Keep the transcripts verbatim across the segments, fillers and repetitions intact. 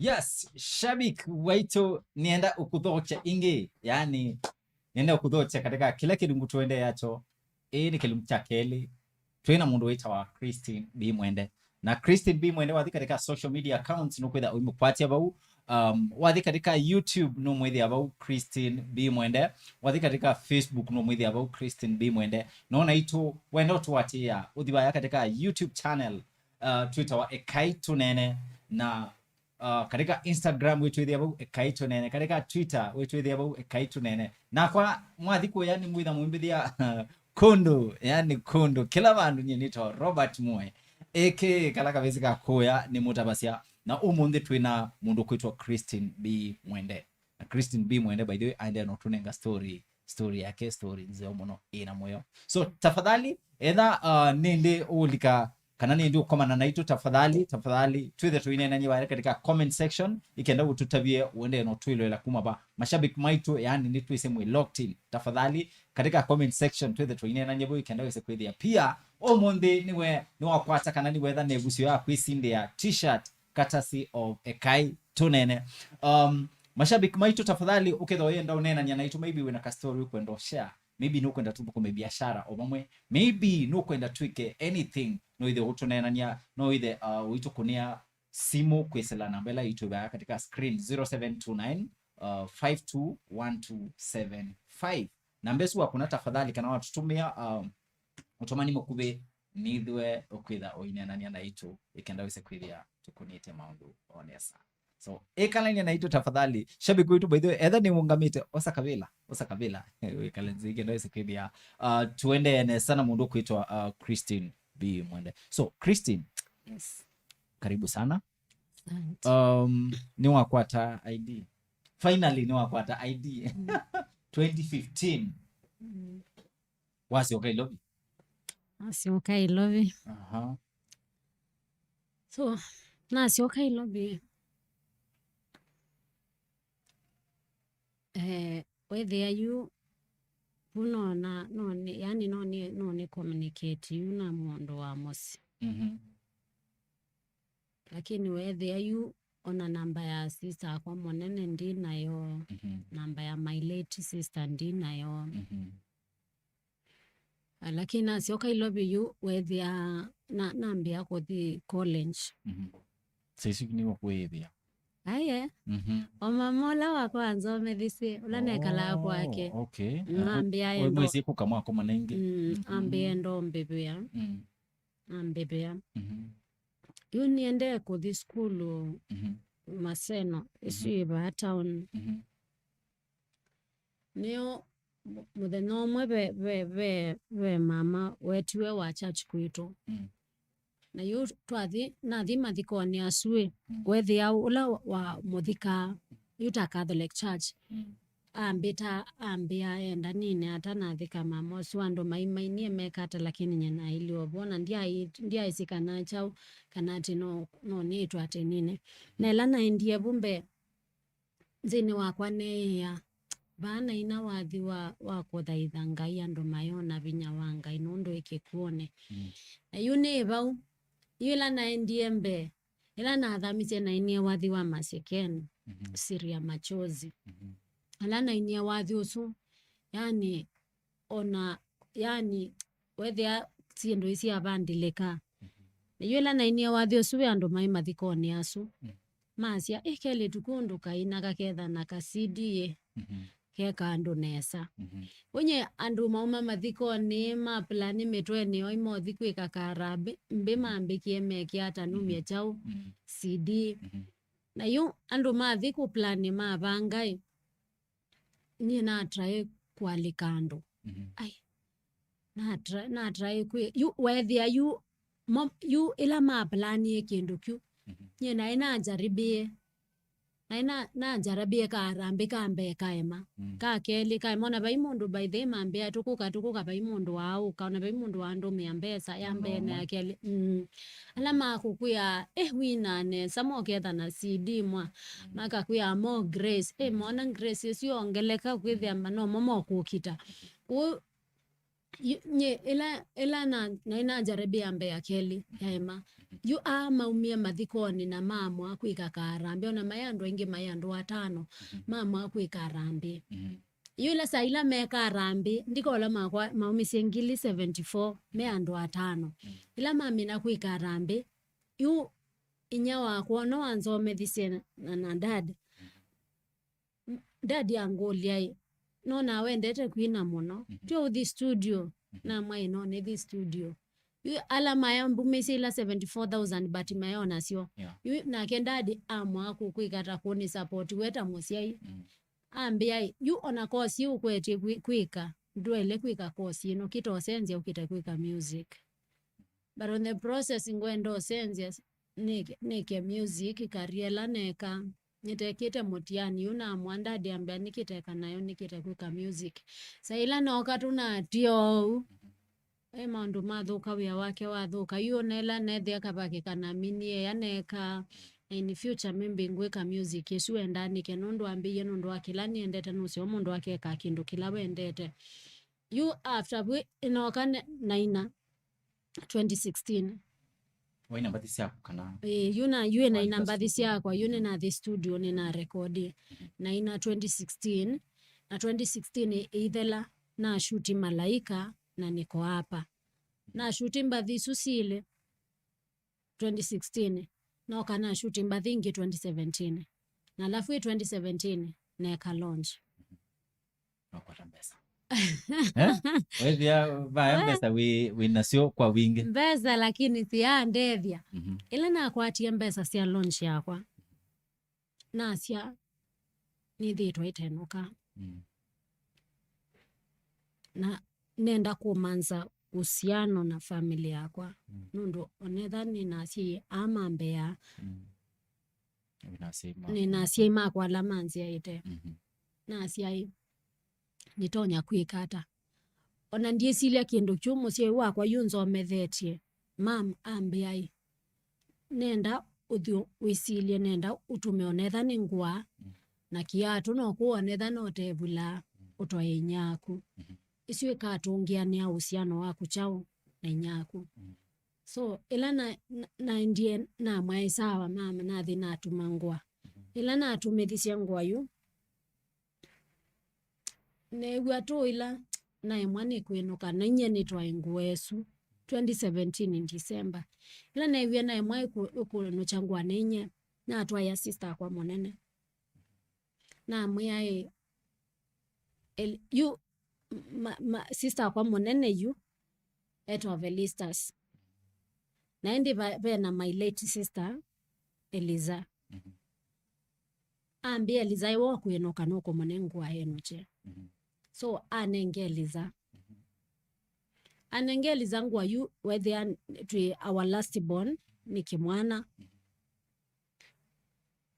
Yes, shabik waitũ, nĩenda ũkũthokya ĩngĩ, yani, nĩenda ũkũthokya katika kĩla kĩlungu tũendeeakyo. Ĩĩ nĩ kĩlungu kya kelĩ. Twĩ na mũndũ wĩtawa Christine B Mwende. Na Christine B Mwende, wathi katika social media accounts, nũkwĩtha ũimũkwatya vau. Um, wathi katika YouTube, nũmwĩthĩa vau Christine B Mwende. Wathi katika Facebook, nũmwĩthĩa vau Christine B Mwende. No naitũ, wenda ũtũatĩĩa, ũthi vaya katika YouTube channel, uh, twĩtawa Ekai Tũneene, na uh, katika Instagram wĩtwĩthĩa vau Ekai Tũneene, katika Twitter wĩtwĩthĩa vau Ekai Tũneene. Nakwa mwathi kũya nĩmwĩtha mũmbĩthĩa kũndũ, yani kũndũ, kĩla vandũ. Nyie nĩtawa Robert Mue, aka kala kavĩsĩ ka kũya nĩmũtavasya. Na ũmũnthĩ twĩ na mũndũ kwĩtwa Christine B Mwende. Na Christine B Mwende, by the way, aendee na ũtũnenga story, story yake, story nzeo mũno, ĩna mũyo. So, tafadhali, etha, uh, nĩndĩ ũlika kana nĩndĩ ũkomana naitũ, tafadhali, tafadhali, twĩthe tũineenany'a vaya katika comment section, ikenda ũtũtavye ũendee na ũtwĩloela kuma va. Mashabiki maitũ, yani, nĩtwĩsĩ mwĩ locked in. Tafadhali, katika comment section, twĩthe tũineenany'a vau, ikenda wĩse kwĩthĩa. Pia, ũmũnthĩ nĩwe, nĩwakwata kana nĩwetha na ĩvusyo ya kwĩsindĩa t-shirt courtesy of Ekai Tũneene. Um, mashabiki maitũ, tafadhali, ũkethwa ũyenda ũneenany'a naitũ, maybe wĩna ka story ũkwenda ũshare, maybe nũkwenda tũthũkũme biashara o vamwe, maybe nũkwenda twĩke anything, no ithe ũtũneenany'a, no ithe, uh, ũitũkũnĩa simũ kwĩsĩla namba ĩla itũ vaya katika screen, zero seven two nine, uh, five two one two seven five. Namba ĩsu wakũna, tafadhali, kana watũtũmĩa, um, ũtũmani mũkuvĩ, nĩthwe ũkwĩtha ũineenany'a naitũ, ikenda wĩse kwĩthĩa tũkũnĩte maũndũ o nesa. So, ĩkalany'a naitũ tafadhali. Shabiki witũ, by the way, etha nĩũngamĩte, osa kavĩla, osa kavĩla. Wĩkale nzĩ, ikenda wĩse kwĩthĩa, uh, tũendee nesa na mũndũ kwĩtwa, uh, Christine B Mwende. So, Christine, yes, karibu sana. Asante. Um, nĩwakwata I D. Finally, nĩwakwata I D. Mm. Twenty fifteen. Mm. Wasyoka Ilovi? Nasyoka Ilovi. Aha. So, nasyoka Ilovi. Eh, wethĩa yu, vu nona, none, yani none, none communicate yu na mũndũ wa mũsyĩ. Mhm. Lakini weethĩa yu ona namba ya sister akwa mũnene ndi nayo, mhm, namba ya my late sister ndi nayo. Mhm. Ah, lakini nasyoka Ilovi yu weethĩa na, nambĩa kũthi college. Mhm. Saisu nĩwe kwĩthĩa. Aye. Mhm. O mama ũla wakwa anzomethisye, ũla nekalaa kwake. Oh, okay. Aha. Nambĩa endo. Mwĩsĩ kũka mwako manenge. Mm, mhm, ambĩa endo mbĩvĩa. Mm. Ambĩvĩa. Mhm. Yu nĩendee kũthi sukulu, mhm, Maseno, mhm, ĩsu yĩ vaa town. Mhm. Nĩyo mũ-, mũthenya ũmwe ve, ve, ve, ve mama wetiwe wa church kwitũ. Mm. Na yu twathi, nathi mathikonĩ asu ĩ, mm, weethĩa ũla wa, wa mũthikaa, yu ta Catholic Church, mm, ambĩta, ambĩa endanĩne atanathika mama ũsu, andũ maimainie meka ata, lakini nyie naĩlĩ o vo, na ndyaĩ-, ndyaĩsĩ kana kyaũ, kana atĩ no, no nĩtwe atĩ nine. Na ĩla naendie vu mbee, nthĩnĩ wakwa neea, vaa naina wathi wa, wa kũthaitha Ngai andũ mayona vinya wa Ngai nũndũ ĩ kĩkw'ũnĩ. Mm. Na yu nĩ vau, yu ĩla naendie mbee, ĩla nathamisye nainie wathi wa Masekeni, mhm, Siri ya Machozi. Mhm. Ĩla nainie wathi ũsu, yani, ona, yani, wethĩa syĩndũ isyavandĩlĩka. Mhm. Na yu ĩla nainie wathi ũsu ve andũ maĩ mathikonĩ asu. Mm. Masya, "Ĩ, kelĩtu kũndũ kaina kaketha na ka C D ĩ, mhm, keka andũ nesa." Mhm. Ũnye andũ mauma mathikonĩ, ma plan mĩtwenĩ yoo, imothi kwĩka karambĩ, mbĩ mambĩkie meke ata numye, mhm, kyaũ, mhm, C D. Mhm. Na yu andũ mathi kũ plan mavanga ĩ, nyie na try kũalĩka andũ. Mhm. Ai. Na try, na try kwĩ, yu, weethĩa yu, mo, yu ĩla ma planie kĩndũ kyu. Mhm. Nyie naĩ najaribie. Naĩ na, najaribie karambĩ ka mbee kaema. Mm. Ka kelĩ kaema, ona vai mũndũ by the way mambĩa tũkũka, tũkũka, vai mũndũ waaũka, ona vai mũndũ wandũmĩa mbesa ya mbee na ya kelĩ. Mm. Ala makũkwĩa, "Eh, wina nesa, moketha na C D mwa." Mm. Makakwĩa, "More grace." Eh, mm, mona grace ĩsu yongeleka, kwĩthĩa, mm, ma-, nomo mokũkita. Kũu, Yu-, nye, ĩla, ĩla na, naĩ najaribia mbee ya kelĩ, yaema. Yu aa maumie mathikonĩ na maamũa kwĩka kaarambĩ, ona maĩ andũ aingĩ, maĩ andũ atano, maamũa kwĩka harambĩ. Yu ĩla saa ila meka harambĩ, ndikola makwa maumisye ngili seventy-four, me andũ atano. Ĩla mamina kwĩka harambĩ, yu inya wakwa no anzomethisye na, na dad. Dad angũlya ĩ, "Nona wendete kwina mũno. Tyo ũthi studio." Namwĩa ĩ, "No nĩthi studio." Yu ala maya mbumisye ila seventy-four thousand, but mayo nasyo. Yeah. Yu nake dad amũa kũ-, kwĩka ta kũni support we ta mũsyai. Ambĩa ĩ, "Yu ona course ĩĩ ũkwetye kwĩ-, kwĩka, ndwaĩle kwĩka course ĩno, kĩta ũsenzya ũkĩte kwĩka music." But on the process ngwenda ũsenzya, nĩke, nĩke music career ĩla neka. Nĩtekĩte mũtiani yu namũa dad ambĩa nĩkĩteka nayo, nĩkĩte kwĩka music. Saa ila nooka tũnatia ũu, e maũndũ mathũka, wĩa wake wathũka. Yu ona ĩla neethĩa kavakĩka naminie ĩya neka, na in future maybe ngwĩka music ĩsu endaa nĩke, nũndũ ambĩie nũndũ wa kĩla nĩendete, nũseo mũndũ akekaa kĩndũ kĩla wendete. Yu after vau, ĩnooka ne-, naina twenty sixteen. Waina mbathi syaku kana? Ĩĩ, yu na, yu naina mbathi syakwa, yu nĩnathi studio, nĩna rekodi. Naina twenty sixteen, na twenty sixteen ĩithela, na shoot Malaika na Niko Hapa. Na shoot mbathi isu silĩ twenty sixteen, nooka na shoot mbathi ingĩ twenty seventeen. Na alafu ĩ twenty seventeen, neka launch. Nokwata mbesa. Eh? Wethĩa vaya mbesa wĩ, wĩ nasyo kwa wingĩ. Mbesa, lakini siandethya. Mhm. Ĩla nakwatie mbesa sya launch yakwa, nasya nĩthĩĩtwe ĩtenũka. Mm. Na nenda kũmanza uhusiano na family yakwa. Mm. Nũndũ onetha nĩnasya amambea. Mm. Wĩna asyai maku. Nĩna asyai makwa ala manzyaĩte. Mhm. Na asyai, nĩtonya kwĩka ata? Ona ndyĩsilya kĩndũ kyu, mũsyai wakwa yu nzomethetye. Mam ambĩa ĩ, "Nenda ũthi wĩsilye, nenda ũtume onetha nĩ ngũa, mm, na kĩatũ, no kũu onetha no tevula, mm, ũtwae inyaaku." Mhm. Isu ikatũngĩanĩa uhusiano waku kyaũ na inyaaku? Mm. So, ĩla na, na, naendie namwĩa ĩ sawa mama, nathi natuma ngũa. Mhm. Ĩla natũmĩthisye ngũa yu, neew'a tũ ĩla naemwa nĩ kwĩnũka, na inyie nĩtwae ngũa ĩsu twenty seventeen in December. Ĩla neewie naemwa ĩkũ-, ĩkũnũkya ngũa na inyie, natwaĩa sister akwa mũnene. Namwĩa ĩ, el-, yu, ma, ma, sister akwa mũnene yu, etwa Velistas. Na ĩndĩ va-, vena my late sister, Eliza. Mhm. Ambĩa Eliza ĩwe ũkwĩnũka nũkũmũne ngũa enũkye. Mhm. So, anenge Eliza. Mhm. Anenge Eliza ngũa yu, wethĩa twĩ our last born, nĩ kĩmwana. Mhm.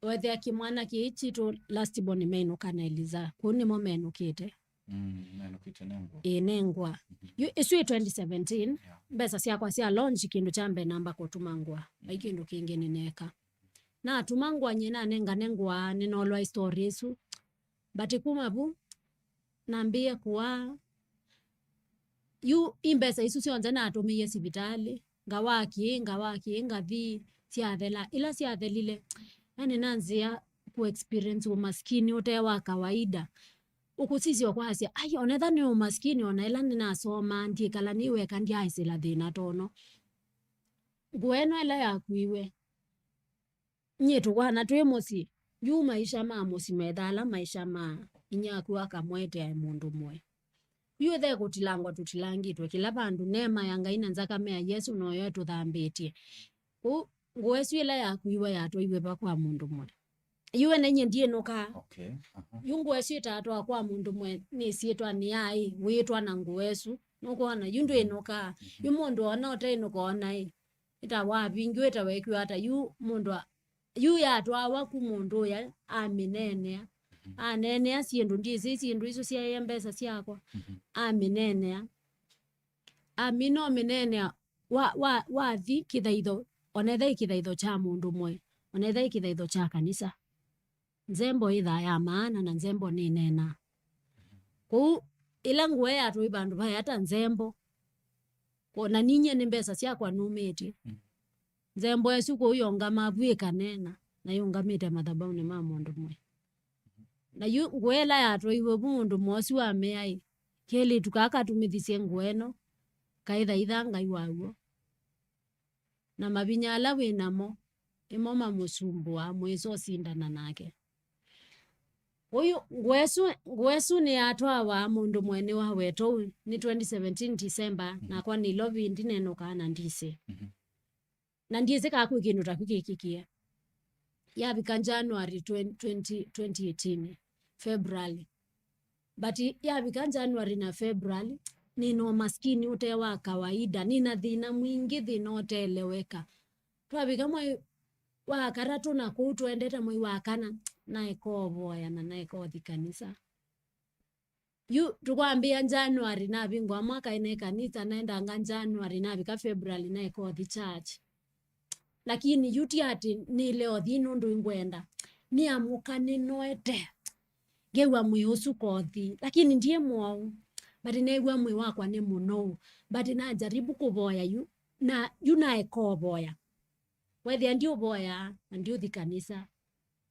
Wethĩa kĩmwana kĩĩ kitũ last born nĩmenũka na Eliza. Kũu nĩmo menũkĩte. Mm, menũkĩte nĩ ngũa. Ĩĩ, nĩ ngũa. Mhm. Yu, ĩsu ĩ twenty seventeen, yeah, mbesa syakwa sya launch, kĩndũ kya mbee namba kũtuma ngũa. Vai, mhm, kĩndũ kĩngĩ nĩneeka. Natuma ngũa nyie nanengane ngũa, nĩnolwa ĩ story ĩsu. But kuma vu, nambĩĩe kũaa. Yu, i mbesa isu syonthe natũmĩie sivitalĩ, ngawaki, ngawaki, ngathi, syathela. Ĩla syathelile, yani nanzĩa ku experience umaskini ũte wa kawaida. Ũkũsisya ũkwasya, "Ai, onetha nĩ umaskini, ona ĩla nĩnasoma, ndyĩkala nĩ weka, ndyaaĩsĩla thĩna tono." Ngũa ĩno ĩla yakuiwe, nyie tũkwana twĩ mũsyĩ. Yu maisha ma mũsyĩ metha ala maisha ma inyaaku akamwetea mũndũ mũe. Yu ĩthe kũtilangwa tũtilangĩtwe kĩla vandũ, neema ya Ngai na nzakame ya Yesũ noyo ĩtũthambĩtye. Kũu ngũa ĩsu ĩla yakuiwe yatwaiwe va kwa mũndũ mũe. Yu ene nyie ndyĩnũkaa. Okay. Aha. Yu ngũa ĩsu ĩtatwaa kwa mũndũ mũe nĩ syĩtwa nĩ yaĩ wĩtwa na ngũa ĩsu. Nũkwona, yu ndwĩnũkaa. Mhm. Yu mũndũ ona ũtaĩnũka ona ĩ, ĩta wavingiwe, ĩta wekiwa ata, yu mũndũ a-, yu yatwawa ku mũndũ ũya amĩneenea. Mhm. Aneenea syĩndũ, ndyĩsĩ syĩndũ isu syaĩe mbesa syakwa. Mhm. Amĩneenea. Amina ũmĩneenea, wa, wa, wathi kĩthaitho, onetha ĩ kĩthaitho kya mũndũ mũe, onetha ĩ kĩthaitho kya kanisa. Nzembo ĩthaa ya maana na nzembo nĩneenaa. Kũu ĩla ngũa yatũi vandũ vaya ta nzembo. Ko-, na ninyie nĩ mbesa syakwa numĩtye. Mm. Nzembo ĩsu kũu yongama vu ĩkaneena, na yũngamĩte mathabaunĩ ma mũndũ mwe. Na yu ngũa ĩla yatũiwe vu mũndũ mwosu amea-ĩ, kelĩtu kaa katũmĩthisye ngũa ĩno, kaithaitha Ngai waw'o. Na mavinya ala wĩ namo, nĩmo mamũsumbũaa, mwĩsa ũsindana nake. Ũyu, ngũa ĩsu, ngũa ĩsu nĩyatwawa mũndũ mwene wa wetou nĩ twenty seventeen December, mhm, nakwa nĩlo vĩndĩ nenũkaa na ndisĩ. Mhm. Na ndyĩsĩ kaa kwĩ kĩndũ taku kĩkĩkie. Yavika January twenty, twenty, twenty eighteen, February. But yavika January na February, nĩna ũmaskini ũte wa kawaida, nĩna thĩna mwingĩ, thĩna ũteeleweka. Twavika mwei wa katatũ na kũu tũendete mwei wa kana, naeka ũvoya na naeka ũthi kanisa. Yu tũkwambĩĩa January, navingũa mwaka ĩna ĩkanisa, naendanga January, navika February, naeka ũthi church. Lakini yu ti atĩ nĩle ũthi nũndũ ingwenda. Nĩamũka nĩnoete. Ngew'a mwĩĩ ũsu kothi. Lakini ndiĩ mũwau. But neew'a mwĩĩ wakwa nĩ mũnou. But najaribu kũvoya yu. Na yu naeka ũvoya. Wethĩa ndiũvoya, na ndiũthi kanisa.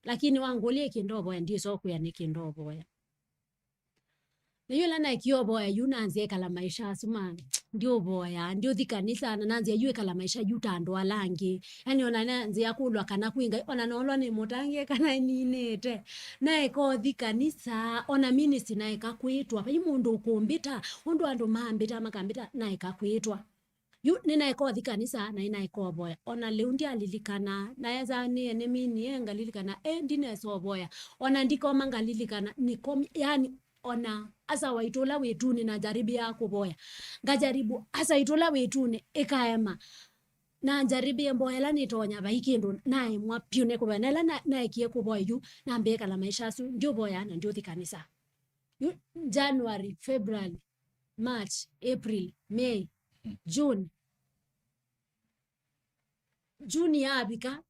Lakini wangũlya ĩkĩ ndovoya, ndiĩsa ũkwĩa nĩkĩ ndovoya. Na yu ĩla naekie ũvoya yu, nanzĩa ĩkala maisha asu ma ndiũvoya, ndiũthi kanisa, na nanzĩa yu ĩkala maisha yu ta andũ ala angĩ. Yani, ona nanzĩa kũlwa kana kwĩ Ngai, ona nolwa nĩ mũtangĩe kana ninĩte. Naeka ũthi kanisa, ona ministry naeka kwĩtwa. Vai mũndũ ũkũmbĩta, ũndũ andũ mambĩta, makambĩta, naeka kwĩtwa. Yu nĩnaeka ũthi kanisa na nĩnaeka ũvoya. Ona lĩu ndyalilikana, naesaa nĩe nĩminie ngalilikana, e, ndinesa ũvoya. Ona ndikoma ngalilikana, nĩkomi, yani, ona asa waitũ ũla wĩ tunĩ najaribia kũvoya. Ngajaribu asa waitũ ũla wĩ tunĩ ĩkaema. Najaribie mboya ĩla nĩtonya, vai kĩndũ naemwa pyũ nĩ kũvoya. Na ĩla na-, naekie kũvoya yu, nambĩĩa ĩkala maisha asu, ndiũvoya na ndiũthi kanisa. Yu January, February, March, April, May, June. June yavika,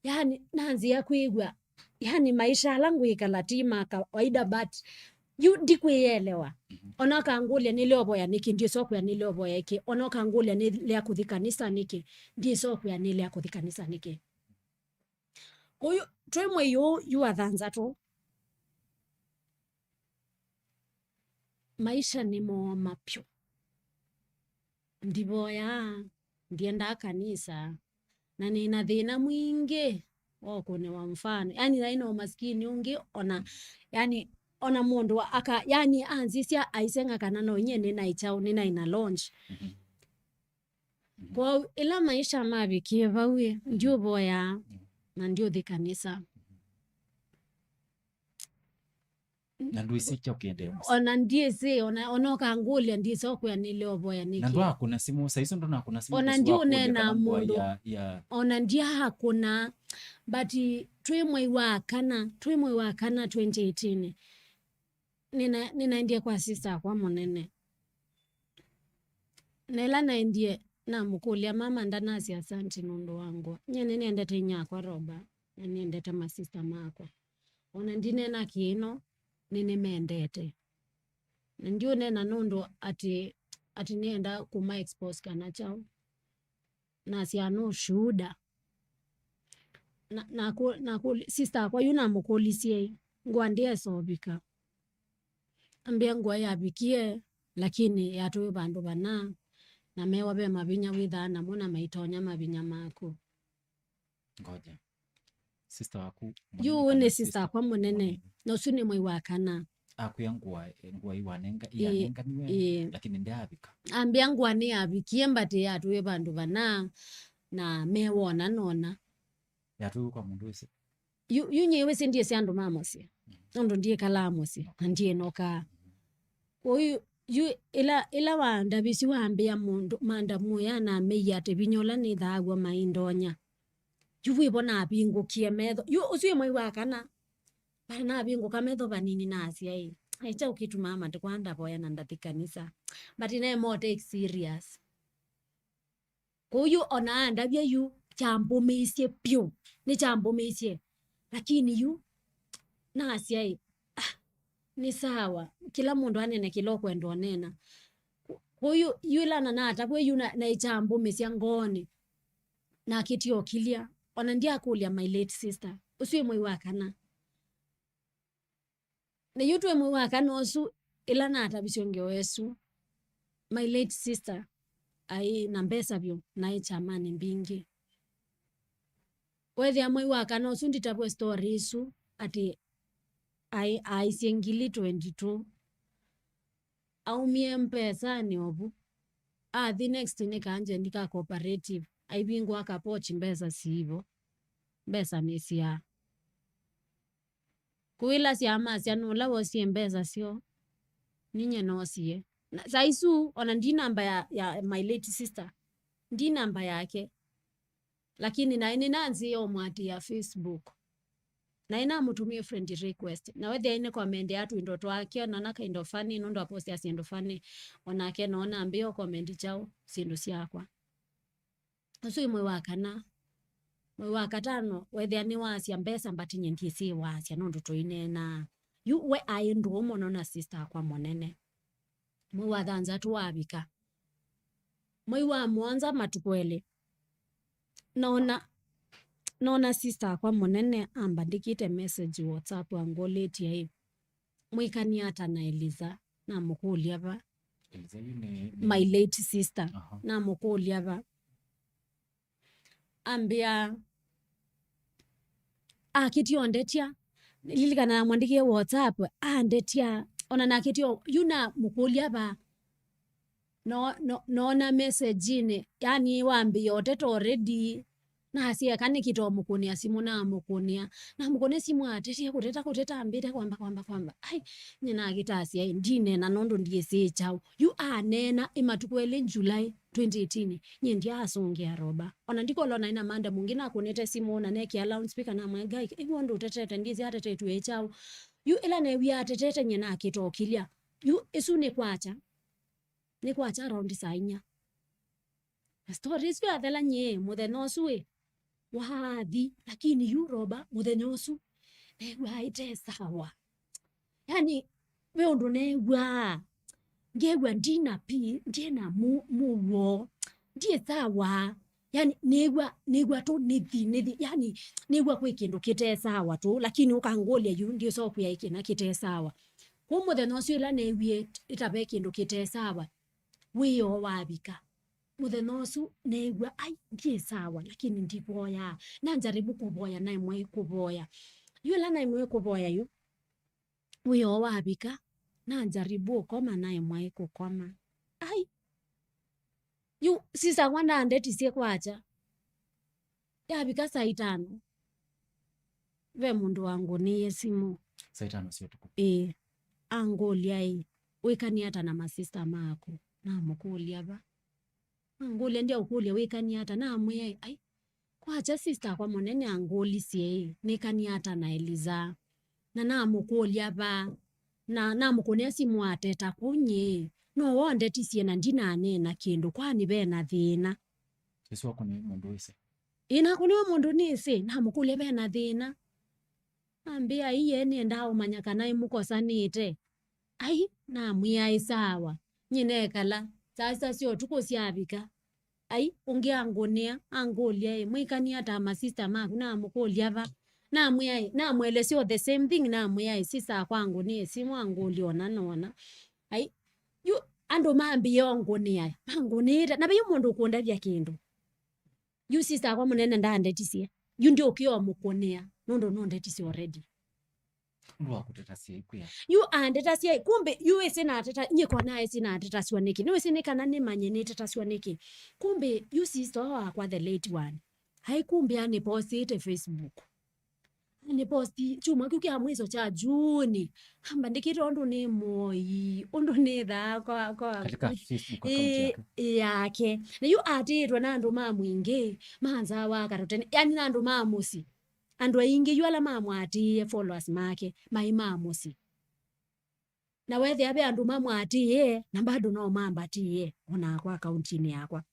yani, nanzĩa kwĩw'a, yani, maisha ala ngwĩkala ti ma kawaida, but yu ndikwĩyelewa. Mhm. Ona ũkangũlya nĩle ũvoya nĩkĩ, ndiĩsa ũkwĩa nĩle ũvoya ĩkĩ. Ona ũkangũlya nĩlea kũthi kanisa nĩkĩ, ndiĩsa ũkwĩa nĩlea kũthi kanisa nĩkĩ. Kwoou, twĩ mwei ũũ yu wa thanthatũ, maisha nĩ mooma vyũ. Ndivoyaa, ndiendaa kanisa, na nĩna thĩna mwingĩ wa ũkũnĩwa mfano. Yani, naĩ na ũmaskini ũngĩ, ona, yani, ona mũndũ aka, yani, anzisya aiseng'a kana no nyie nĩnaĩ kyaũ, nĩnaĩ na launch. Mhm. Mhm. Kwoou, ĩla maisha mavikie vau ĩ, ndiũvoyaa, mhm, na ndiũthi kanisa. Na ndwĩsĩ kyaũ kĩendee mũsyĩ. Ona ndyĩsĩ, ona, ona ũkangũlya, ndyĩsa ũkwĩa nĩle ũvoya nĩkĩ. Na ndwakũna simũ, saa isu ndũnakũna simũ. Ona ũsu wa kũlya ndiũneena kana ngũa mũndũ. Ya, ya. Ona ndyakũna, but twĩ mwei wa kana, twĩ mwei wa kana twenty eighteen. Nĩna-, nĩnaendie kwa sister akwa mũnene. Na ĩla naendie, namũkũlya, mama ndanasya asanti nũndũ wa ngũa. Nyie nĩnĩendete inyia akwa Roba, na nĩendete masista makwa. Ona ndineena kĩĩno, nĩnĩmendete. Na ndiũneena nũndũ atĩ, atĩ nĩenda kũma expose kana kyaũ. Nasya no shuhuda. Na, na kũ-, na kũ-, sister akwa yu namũkũlisye, ngũa ndĩesa ũvika. Ambĩa ngũa yavikie, lakini yatũĩ vandũ vana, na mewa ve mavinya wĩthaa namo na maitonya mavinya maku. Ngoja. Sister waku mũnene yu kana nĩ sister sister akwa mũnene, mũnene? Na ũsu nĩ mwei wa kana. Akwĩa ngũa, ngũa iwanenga-, ĩĩ, iyanenganiwe, ĩĩ, lakini ndyaavika. Ambĩa ngũa nĩyavikie, but yatũĩ vandũ vana, na mewona nona. Yatũiwe kwa mũndũ wĩsĩ? Yu, yu nyie wĩsĩ ndyĩsĩ andũ ma mũsyĩ. Mm. Nũndũ ndyĩkalaa mũsyĩ, na ndyĩnokaa. Kwoou yu, yu ĩla, ĩla wandavisye wambĩa mũndũ, manda mũya na meia atĩ vinya ũla nĩthaa w'o maindonya. Yu wĩvo navingũkie metho. Yu ũsu ĩ mwei wa kana. But navingũka metho vanini nasya ĩ, ai, kyaũ kĩtumaa matikwaa ndavoya na ndathi kanisa. But nemo take serious. Kwoou yu ona andavya yu, kyambũmĩisye vyũ. Nĩkyambũmĩisye. Lakini yu, nasya ĩ, ah, nĩ sawa, kĩla mũndũ anene kĩla ũkwenda ũnena. Kwoou yu ĩla nanatavw'a yu na, naĩ kyambũmĩsya ngoonĩ, nakĩtie ũkilya, ona ndyakũlya my late sister. Ũsu wĩ mwei wa kana. Na yu twĩ mwei wa kana ũsu, ĩla natavisye ngeo ĩsu, my late sister aĩ na mbesa vyũ, naĩ kyamanĩ mbingĩ. Weethĩa mwei wa kana ũsu nditavw'e story ĩsu, atĩ aĩ, aaisye ngili twenty-two. Aumie mbesanĩ ovu. Athi next nĩ ka agent ka cooperative. Aivingũa ka pochi, mbesa siivo. Mbesa nĩ syaa. Kũĩlasya amasya nũla wosie mbesa syoo. Ninye noosie. Na saa isu, ona ndi namba ya, ya my late sister. Ndi namba yake. Lakini naĩ nĩnanzĩe ũmwatĩĩa Facebook. Naĩ namũtũmie friend request. Na wethĩa nĩ comment ya tũindo twake, nona kaindo funny, nũndũ apostia syĩndũ funny. Onake noona ambĩĩa comment kyaũ, syĩndũ syakwa. Ũsu wĩ mwei wa kana. Mwei wa katano, wethĩa nĩwasya mbesa, but nye ndyĩsĩ wasya, nũndũ tũineenaa. Yu we aĩ ndũũ mũno na sister akwa mũnene. Mwei wa thanthatũ wavika. Mwei wa mũonza matukũ elĩ, noona, noona sister akwa mũnene ambandĩkĩte message WhatsApp angũlĩtye ĩ, "Mwĩkanie ata na Eliza?" Namũkũlya va. Eliza yu nĩ, nĩ my late sister. Aha. Namũkũlya va. Ambĩa, akĩtie ũndetya. Lilikana namwandĩkĩe WhatsApp, andetya. Ona nakĩtie ũ-, yu namũkũlya va. No, no, noona message-inĩ, yani wambĩĩa ũteta already. Nasya eka nĩkĩ tomũkũnĩa simũ, namũkũnĩa. Namũkũnĩa simũ atetie kũteta, kũteta, ambĩte kwamba, kwamba, kwamba. Ai, nye nakĩtasya, ĩ, ndineena nũndũ ndyĩsĩ kyaũ. Yu aneena, ĩ matukũ elĩ July twenty eighteen, nye ndyaasũngĩa Roba. Ona ndikũlwa naĩ na madam ũngĩ nakũnĩte simũ, na nekĩa loudspeaker, namwĩa, "Guy, ĩw'o ũndũ ũtetete, ndyĩsĩ atetetw'e ĩ kyaũ." Yu ĩla neewie atetete, nye nakĩta ũkilya. Yu ĩsu nĩ kwakya. Nĩ kwakya around saa inya. Na story ĩsu yathela nyie, mũthenya ũsu ĩ, wathi, lakini yu Roba, mũthenya ũsu, neew'aa ĩte sawa. Yani, ve ũndũ neew'aa, ngew'a ndina pi, ndina mu-, mũuo, ndiĩ sawa. Yani, neew'a, neew'a tu nĩthi, nĩthi, yani, neew'a kwĩ kĩndũ kĩte sawa tu, lakini ũkangũlya yu, ndiũsa ũkwĩa ĩ kĩna kĩte sawa. Kwoou mũthenya ũsu ĩla neewie ĩta ve kĩndũ kĩte sawa, wĩoo wavika. Mũthenya ũsu neew'a, ai, ndiĩ sawa, lakini ndivoyaa. Nanjaribu kũvoya, naĩ mwai kũvoya. Yu ĩla naĩ mwai kũvoya yu, wĩoo wavika, nanjaribu ũkoma, naĩ mwai kũkoma. Ai, yu sister akwa ndandetisye kwakya. Yavika saa itano, ve mũndũ wangũnĩie simũ. Saa itano cia ũtukũ. Ĩĩ. Angũlya ĩ, "Wĩkanie ata na masista maku?" Namũkũlya va. Angũlya, "Ndyaũkũlya wĩkanie ata?" Namwĩa ĩ, "Ai, kwakya sista akwa mũnene angũlisye ĩ, nĩkanie ata na Eliza?" Na namũkũlya va, na namũkũnĩa simũ ateta kũnyĩ, no wondetisye na ndinaneena kĩndũ, kwani ve na thĩna? Ĩsu wakũnĩwe mũndũ wĩsĩ? Ĩ, nakũnĩwe mũndũ nĩsĩ, namũkũlya ve na thĩna. Ambĩa, "Aiee, nĩendaa ũmanya kana ĩmũkosanĩte." Ai, namwĩa, "Ĩ sawa." Nyie nekala, saa sita sya ũtukũ syavika. Ai, ũngĩ angũnĩa, angũlya, "Ĩ, mwĩkanie ata masista maku?" Namũkũlya va. Namwĩa, ĩ, namũelesya the same thing, namwĩa, "Ĩ, sista akwa angũnĩe simũ, angũlya ũna na ũna." Ai, yu andũ mambĩĩe ũngũnĩa, mangũnĩĩte, na vaiũ mũndũ ũkũndavya kĩndũ. Yu sista akwa mũnene ndandetisye. Yu ndyũkĩe ũmũkũnĩa, nũndũ nũndetisye already. Ũndũ wa kũtetasya ĩkwĩa. Yu andetasya, kumbe, yu ĩsĩ nateta, nyie kona ĩsĩ natetasw'a nĩkĩ. Nĩwĩsĩ nĩ kana nĩmanye nĩtetasw'a nĩkĩ. Kumbe, yu sister wakwa, the late one, ai kumbe anĩpostĩte Facebook. Anĩposti kyumwa kĩu kya mwiso kya June. Ambandĩkĩte ũndũ nĩ mũoi, ũndũ nĩthaa kwa, kwa katika Facebook account ĩ-, yake. Ĩ yake. Na yu atĩĩtwe na andũ ma mwingĩ, ma nzawa katũtene, yani na andũ ma mũsyĩ. Andũ aingĩ yu ala mamwatĩĩe, followers make, maĩ ma mũsyĩ. Na wethĩa ve andũ mamwatĩĩe, na bado no mambatĩĩe, o nakwa akauntinĩ yakwa.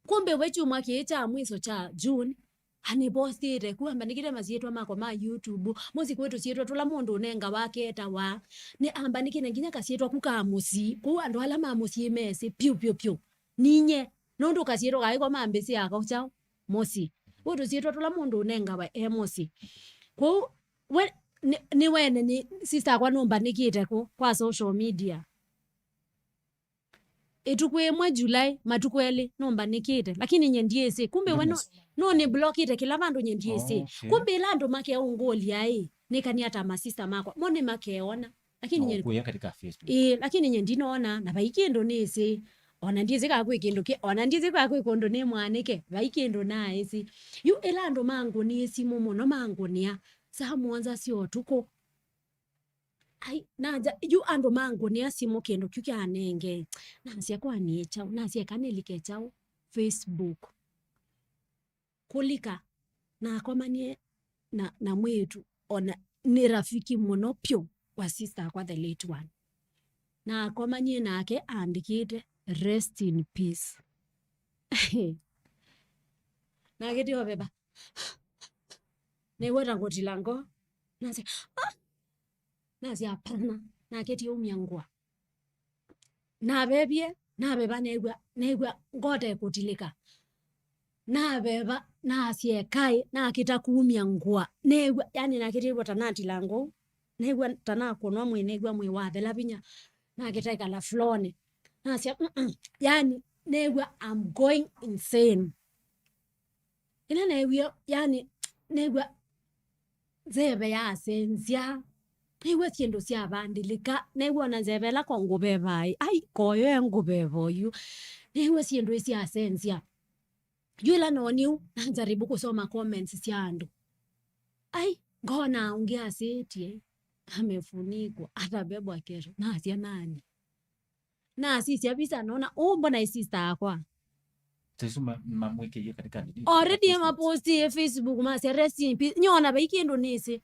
Kumbe we kyumwa kĩĩ kya mwiso kya June, Anĩpostĩte, ku ambanĩkĩte masyĩtwa makwa ma YouTube. Mũsyĩ kwĩ tũsyĩtwa tũla mũndũ ũnengawa aketawa. Nĩ ambanĩkĩte nginya kasyĩtwa ku ka mũsyĩ. Kũu andũ ala ma mũsyĩ mesĩ, pyũ, pyũ, pyũ. Ninye, nũndũ kasyĩtwa kaĩ ko mambĩsĩ ako kyaũ? Mũsyĩ. Kwĩ tũsyĩtwa tũla mũndũ ũnengawa e mũsyĩ. Kũu, we, nĩ, nĩ wene nĩ sister akwa nũmbanĩkĩte kũ kwa social media. Ĩtukũ ĩmwe July, matukũ elĩ, nũmbanĩkĩte. Lakini nye ndyĩsĩ. Kumbe we no, no nĩ blockĩte kĩla vandũ nye ndyĩsĩ. Oh, okay. Kumbe ĩla andũ makeũngũlya ĩ, nĩkanie ata masista makwa. Mo nĩ makeona. Lakini nye, kuya katika Facebook. Ĩĩ, lakini nye ndinona, na vai kĩndũ nĩsĩ. Ona ndyĩsĩ kaa kwĩ kĩndũ kĩ, ona ndyĩsĩ kaa kwĩ kũndũ nĩ mwanĩke, vai kĩndũ naĩsĩ. Yu ĩla andũ mangũnĩe simũ mũno, mangũnĩa saa mũonza sya ũtukũ. Ai, naja, yu andũ mangũnĩa simũ kĩndũ kyu kyanenge. Nasya kwani kyaũ, nasya eka nĩlike kyaũ Facebook. Kũlika, nakomanie na, na mwĩĩtu, ona nĩ rafiki mũno pyũ wa sister akwa, the late one. Nakomanie nake aandĩkĩte, "Rest in peace." Nake tio veva. Nĩw'o ta ngũtila ngoo. Nasya, "Ah!" Nasya, "Hapana." Nake tiaumya ngũa. Navevie, naveva, neew'a, neew'a ngoo ta ĩkũtilĩka. Naveva, nasya ekaĩ, nakĩta kumya ngũa. Neew'a, yani, nakĩtĩtwe ta natila ngoo. Neew'a ta nakũnwa mwĩĩ, neew'a mwĩĩ wathela vinya. Nakĩta ĩkala floor-nĩ. Nasya, "Mm-mm." Yani, neew'a I'm going insane. Ĩla neew'ie, yani, neew'a nzeve yasenzya. Neew'a syĩndũ syavandĩlĩka. Neew'a ona nzeve ĩla ko ngũveva ĩ. Ai, koyo e ngũveva oyu. Neew'a syĩndũ ĩ syasenzya. Yu ĩla noonie ũu, najaribu kusoma comments sya andũ. Ai, ngona ũngĩ asĩtye, "Amefunikwa, atabebwa kesho." Nasya nani? Nasisya visa, nona, "Ũũ mbona ĩ sister akwa?" Taisu ma-, mamwĩkĩie katika nini? Already Facebook. Mapostie Facebook, masya, "Rest in peace." Nyona vai kĩndũ nĩsĩ.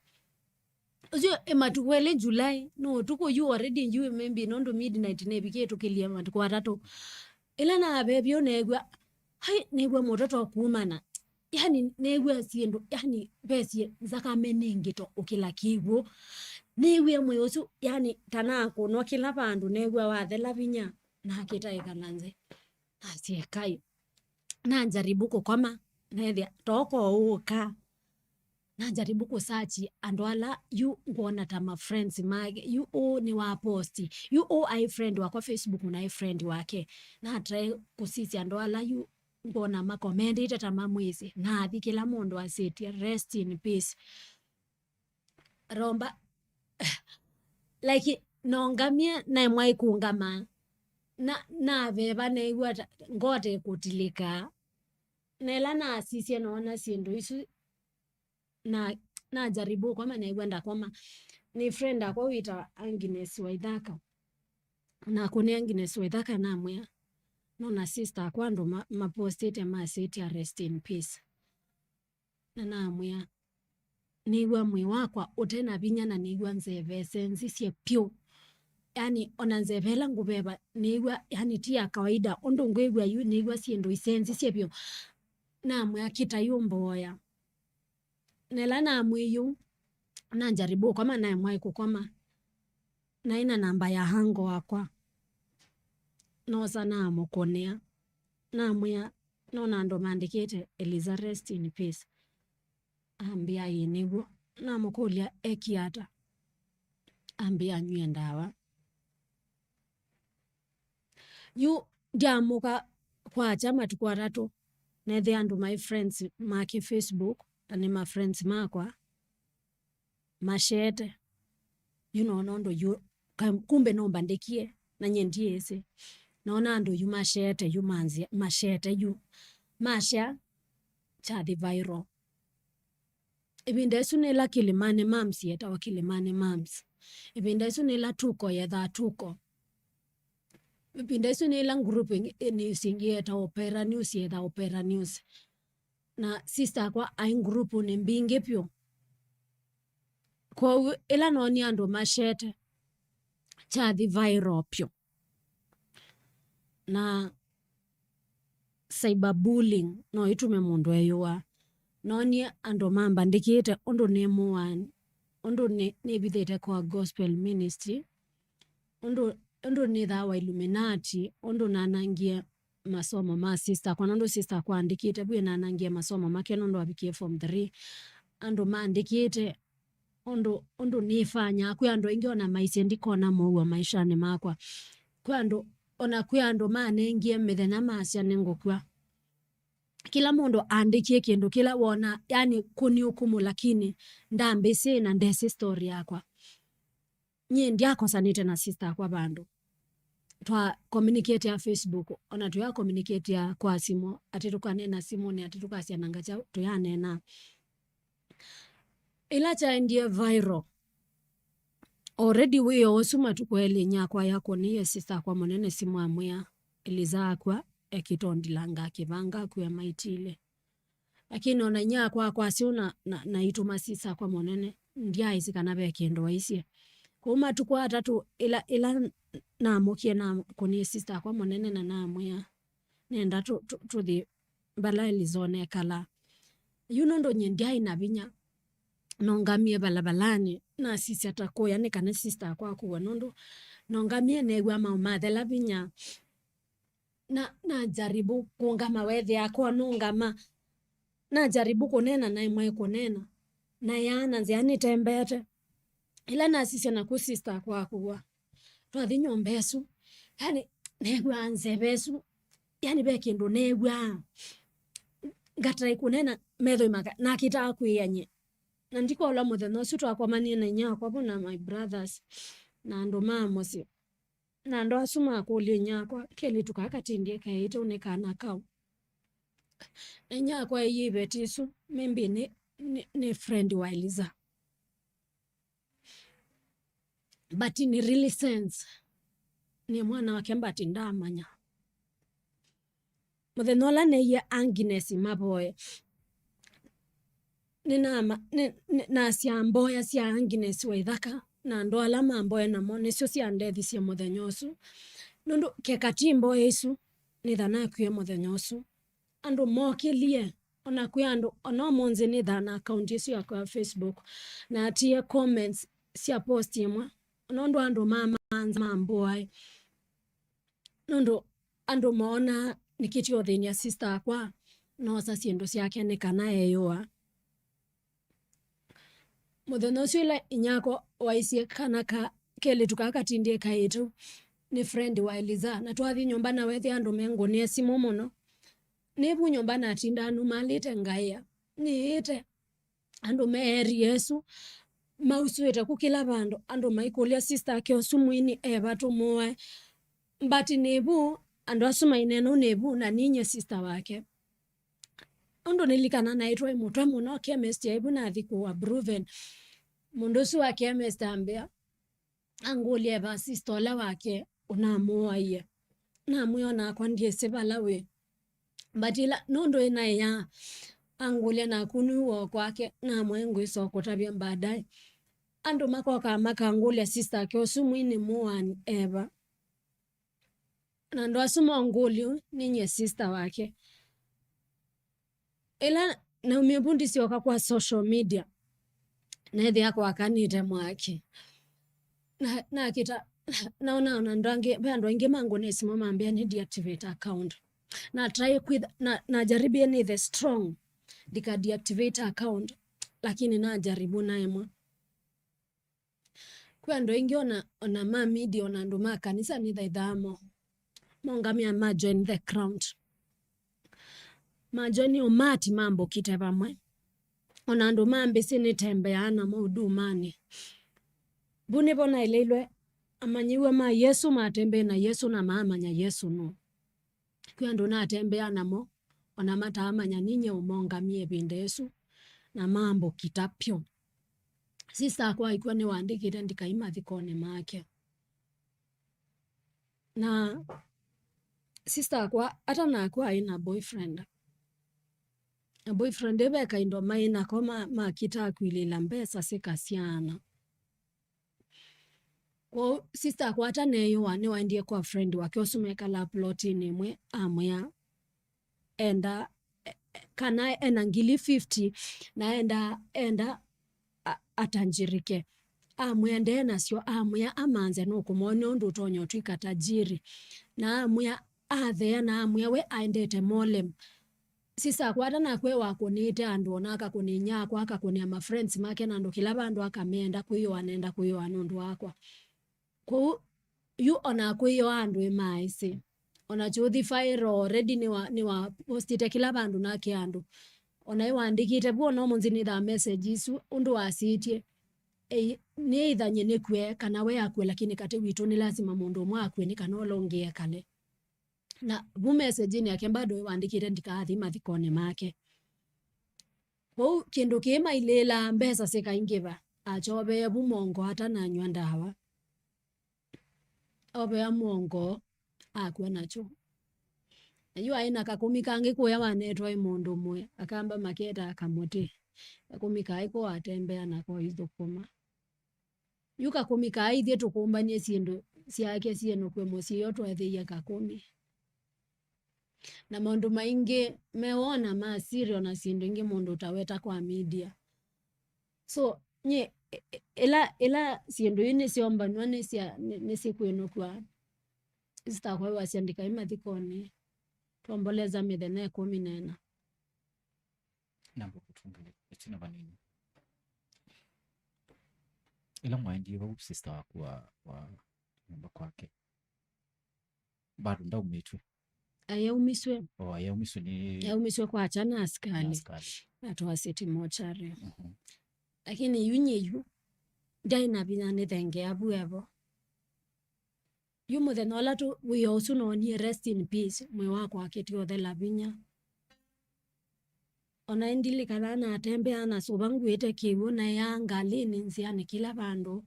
Ũcio ĩ matukũ elĩ July, no ũtukũ yu already yu maybe nũndũ midnight nevikie tũkĩlie matukũ atatũ. Ĩla navevie neew'a, ai, neew'a mũtoto kumana. Yani, neew'a syĩndũ, yani, vesie nzakame nĩ ngĩto ũkĩla kĩw'ũ. Neew'ie mwĩĩ ũsu, yani, ta nakũnwa kĩla vandũ, neew'a wathela vinya, nakĩta ĩkala nzĩ. Nasya ekaĩ. Najaribu kũkoma, nethĩa toko ũka. Najaribu kũsachi andũ ala yu ngwona ta ma friends make, yu ũũ nĩ wa post, yu ũũ aĩ friend wakwa Facebook na aĩ friend wake. Natae kũsisya andũ ala yu ngwona makomendĩte ta mamwĩsĩ, nathi kĩla mũndũ asĩtye, "Rest in peace." Romba, like, nongamie, naemwa ĩkũngama. Na, naveva, neew'a ta ngoo ta ĩkũtilĩka. Na ĩla nasisye, noona syĩndũ isu, na, najaribu ũkoma, neew'a ndakoma. Nĩ friend akwa wĩtawa Agnes Waithaka. Nakũnĩa Agnes Waithaka, namwĩa, "Nona sister akwa andũ ma-, mapostĩte masĩtya rest in peace." Na namwĩa, "Nĩw'a mwĩĩ wakwa ũte na vinya na nĩw'a nzeve ĩsenzisye vyũ. Yani, ona nzeve ĩla ngũveva, nĩw'a, yani, ti ya kawaida. Ũndũ ngwĩw'a yu, nĩw'a syĩndũ isenzisye vyũ." Namwĩa, "Kĩtai ũmboya." Na ĩla namwĩie ũu, najaribu ũkoma, naemwaĩ kũkoma. Naĩ na namba ya ango wakwa. Noosa namũkũnĩa. Namwĩa, "Nona andũ maandĩkĩte, Eliza, rest in peace." Ambĩa, "Ĩĩ nĩw'o." Namũkũlya, "Ekie ata?" Ambĩa, "Anywie ndawa." Yu ndyamũka kwakya matukũ atatũ, neethĩa andũ maĩ friends make Facebook, na nĩ ma friends makwa, maceete. Yu noona ũndũ yu, ka-, kumbe no mbandĩkie, na nyie ndyĩsĩ. Noona andũ yu maceete, yu manzia, maceete yu. Masya, kyathi viral. Ĩvinda ĩsu nĩ ĩla Kilimani Moms yetawa Kilimani Moms. Ĩvinda ĩsu nĩ ĩla Tuko yethaa Tuko. Ĩvinda ĩsu nĩ ĩla group ĩngĩ, ĩ, news ĩngĩ yetawa Opera News yethaa Opera News. Na sister akwa aĩ groupnĩ mbingĩ vyũ. Kwoou ĩla noonie andũ maceete, kyathi viral vyũ. Na cyberbullying no ĩtume mũndũ eyũa. Noonie andũ mambandĩkĩte ũndũ nĩ mũaani, ũndũ nĩ, nĩvithĩte kwa gospel ministry, ũndũ, ũndũ nĩthaa wa Illuminati, ũndũ nanangie masomo ma sister akwa, nũndũ sister akwa andĩkĩte vu nanangie masomo make nũndũ avikie form three. Andũ mandĩkĩte ũndũ, ũndũ nĩfanyaa. Kwĩ andũ aingĩ ona maisye ndikona mũuo maishanĩ makwa. Kwĩ andũ, ona kwĩ andũ manengie mĩthenya masya nĩngũkw'a. Kĩla mũndũ andĩkie kĩndũ kĩla wona, yani, kũni ũkumũ, lakini ndambĩsĩ na ndesĩ story yakwa. Nyie ndyakosanĩte na sister akwa vandũ. Twa communicate ya Facebook, ona tũya communicate ya kwa simũ, atĩ tũkaneena simũnĩ, atĩ tũkasya nanga kyaũ, tũyaneena. Ĩla kyaendie viral, already wĩoo ũsu matukũ elĩ inyakwa yakũnĩie sister akwa mũnene simũ amwĩa, Eliza akw'a, ekĩtondilanga akĩvanga akw'a maitile. Lakini ona inyakwa akwasya ũu na, na, naitũma sister akwa mũnene, ndyaaĩsĩ kana ve kĩndũ waisye. Kwoou matukũ atatũ ĩla, ĩla namũkie nakũnĩe sister akwa mũnene na namwĩa, nenda tũ, tũ, tũthi vala Eliza ũnekalaa. Yu nũndũ nyie ndyaĩ na vinya, nongamie valavalani, nasisya ta kũya nĩ kana sister akwa akũwa, nũndũ nongamie neew'a maũmathela vinya. Na, najaribu kũngama, wethĩa ko nũngama. Najaribu kũneena, naĩ mwaĩ kũneena. Nayaa na nzĩa nĩtembete. Ĩla nasisya naku sister akwa akũwa, twathi nyũmba ĩsu, yani, neew'aa nzeve ĩsu, yani, ve kĩndũ neew'aa. Ngataĩ kũneena, metho imaka, nakĩtaa kwĩĩa nyie. Na ndikoola mũthenya ũsu twakomanie na inyakwa vu na my brothers na andũ ma mũsyĩ. Na andũ asu makũlya inyakwa, kelĩtu kaa katindie kaĩte ũnĩ kana kaũ? Na inyakwa eie iveti isu, maybe nĩ, nĩ, nĩ friend wa Eliza. But in really sense, nĩ mwana wake, but ndamanya. Mũthenya ũla neie Agnes mavoe, nĩnama-, nĩ, nĩ, nasya mboya sya Agnes wa ithaka na andũ ala mamboe namo nĩsyo syandethisye mũthenya ũsu. Nũndũ keka ti mboya isu, nĩtha nakwie mũthenya ũsu. Andũ mokĩlye, ona kwĩ andũ, ona ũmũnthĩ nĩtha na account ĩsu yakwa ya Facebook, na atie comments sya post ĩmwe, nũndũ andũ mamanza mambũae. Nũndũ andũ moonaa nĩkĩtyothĩny'a sister akwa, noosa syĩndũ syake nĩ kana eyũa. Mũthenya ũsu ĩla inyakwa waisye kana ka, kelĩtu kaa katindie kaĩtu nĩ friend wa Eliza, na twathi nyũmba na wethĩa andũ mengũnĩe simũ mũno. Nĩ vu nyũmba natindaa numalĩte ngaĩa, nĩĩte. Andũ me area ĩsu mausũĩte ku kĩla vandũ, andũ maikũlya sister ake ũsu mwini eva tũmũae. But nĩ vu, andũ asu maineena ũu nĩ vu, na ninyie sister wake. Ũndũ nĩlikana naĩ twaĩ mũtwe mũno, chemist yaĩ vu nathi kũũa Brufen. Mũndũ ũsu wa chemist ambĩa, angũlya eva sister ũla wake ũnamũaie. Namwĩa, o nakwa ndyĩsĩ vala wĩ. But ĩla, nũndũ ĩnaĩa, angũlya naku nĩw'o kwake, namwĩa ngwĩsa ũkũtavya baadaye. Andũ makokaa makangũlya sister ake ũsu mwini mũaani eva. Na andũ asu mongũlyo nĩ nyie sister wake. Ĩla naumie vu ndisyoka kwa social media, neethĩa kwakanĩte mwaki. Na, nakĩta, naona ona andũ angĩ, ve andũ aingĩ mangũnĩe simũ mambĩa nĩ deactivate account. Na try kwĩtha, na, najaribie nĩthe strong, ndika deactivate account, lakini najaribu naemwa. Kwĩ andũ aingĩ ona, ona ma media, ona andũ ma kanisa nĩthaithaa mo, mongamĩa ma join the crowd. Ma join ũmati mambũkite vamwe. Ona andũ ma mbĩsĩ nĩtembeaa namo udumanĩ. Vu nĩvo naeleilwe amanyĩw'a ma Yesũ matembee na Yesũ na maamanya Yesũ nũũ. Kwĩ andũ natembea namo, ona mataamanya ninyie ũmongamie ĩvinda ĩsu, na mambũkita pyũ. Sister akwa aikw'a nĩwaandĩkĩte ndikai mathikonĩ make. Na sister akwa, ata nakw'a aĩ na boyfriend. Na boyfriend ĩve kaindo maĩ nako ma, makita kwilĩla mbesa sikasyana. Kwoou sister akwa ataneyũa, nĩwaendie kwa friend wake ũsu mekalaa plotinĩ ĩmwe, amwĩa enda, e-, kana ena ngili fifty, na enda, enda a-, atanjirike. Amwĩa ndee nasyo, amwĩa amanze nũkũmwony'a ũndũ ũtonya ũtw'ĩka tajiri. Na amwĩa athea, na amwĩa we aendete Molem. Sisa akwa ata nakwe wakũnĩte andũ, ona akakũnĩa inyia wakwa, akakũnĩa ma friends make, na andũ kĩla vandũ akamenda kwĩyũa, nenda kwĩyũa nũndũ wakwa. Kwoou yu ona kwĩyũa andũ ĩmaaĩsĩ. Ona Chuthi Fairo already nĩwa, nĩwa postĩte kĩla vandũ nake andũ. Ona ĩwandĩkĩte vu, ona ũmũnthĩ nĩthaa message isu, ũndũ wasĩtye, "Ei, nĩĩthany'e nĩkw'e kana we akw'e, lakini katĩ witũ nĩ lasima mũndũ ũmwe akw'e nĩ kana ũla ũngĩ ekale." Na vu message-inĩ yake bado ĩwandĩkĩte ndikaathi mathikonĩ make. Kwoou kĩndũ kĩĩ mailĩĩlaa mbesa sikaingĩva, akyovee vu mongo atananywa ndawa. Ovea mwongo, akw'a nakyo. Na yu aĩ na kakũmi kangĩ kũya wanetwa ĩ mũndũ ũmwe, akamba maketaa kamũtĩ. Kakũmi kaĩ ko atembea nako ithũkũma. Yu kakũmi kaaĩthye tũkũmbany'e syĩndũ syake syĩnũkw'e mũsyĩ yo tweethĩie kakũmi. Na maũndũ maingĩ me wona ma siri, ona syĩndũ ingĩ mũndũ ũtaweta kwa media. So, nyie, ĩ-, ĩ-, ĩla, ĩla syĩndũ ii nĩsyoombanw'a nĩsya-, nĩ-, nĩsyĩkwĩnũkw'a, sitakwa wasya ndikai mathikonĩ, twomboleza mĩthenya ĩkũmi na ĩna. Namba kũtũngĩlya ĩtina vanini. Ĩla mwaendie vau sister waku wa, wa nyũmba kwake, bado ndaumĩtw'e? Ayaumiswe. O, ayaumiswe nĩ, yaumiswe kwakya na na asikali. Asikali. Atwasĩte mochari. Mhm. Lakini yu nyie yu, ndyaĩ na vinya nĩthengea vu evo. Yu mũthenya ũla tu wĩa ũsu noonie rest in peace, mwĩĩ wakwa akĩtya ũthela vinya. Ona ĩndilikanaa natembeaa nasũva nguĩte kĩw'ũ, naeaa ngalĩnĩ, nzĩanĩ, kĩla vandũ.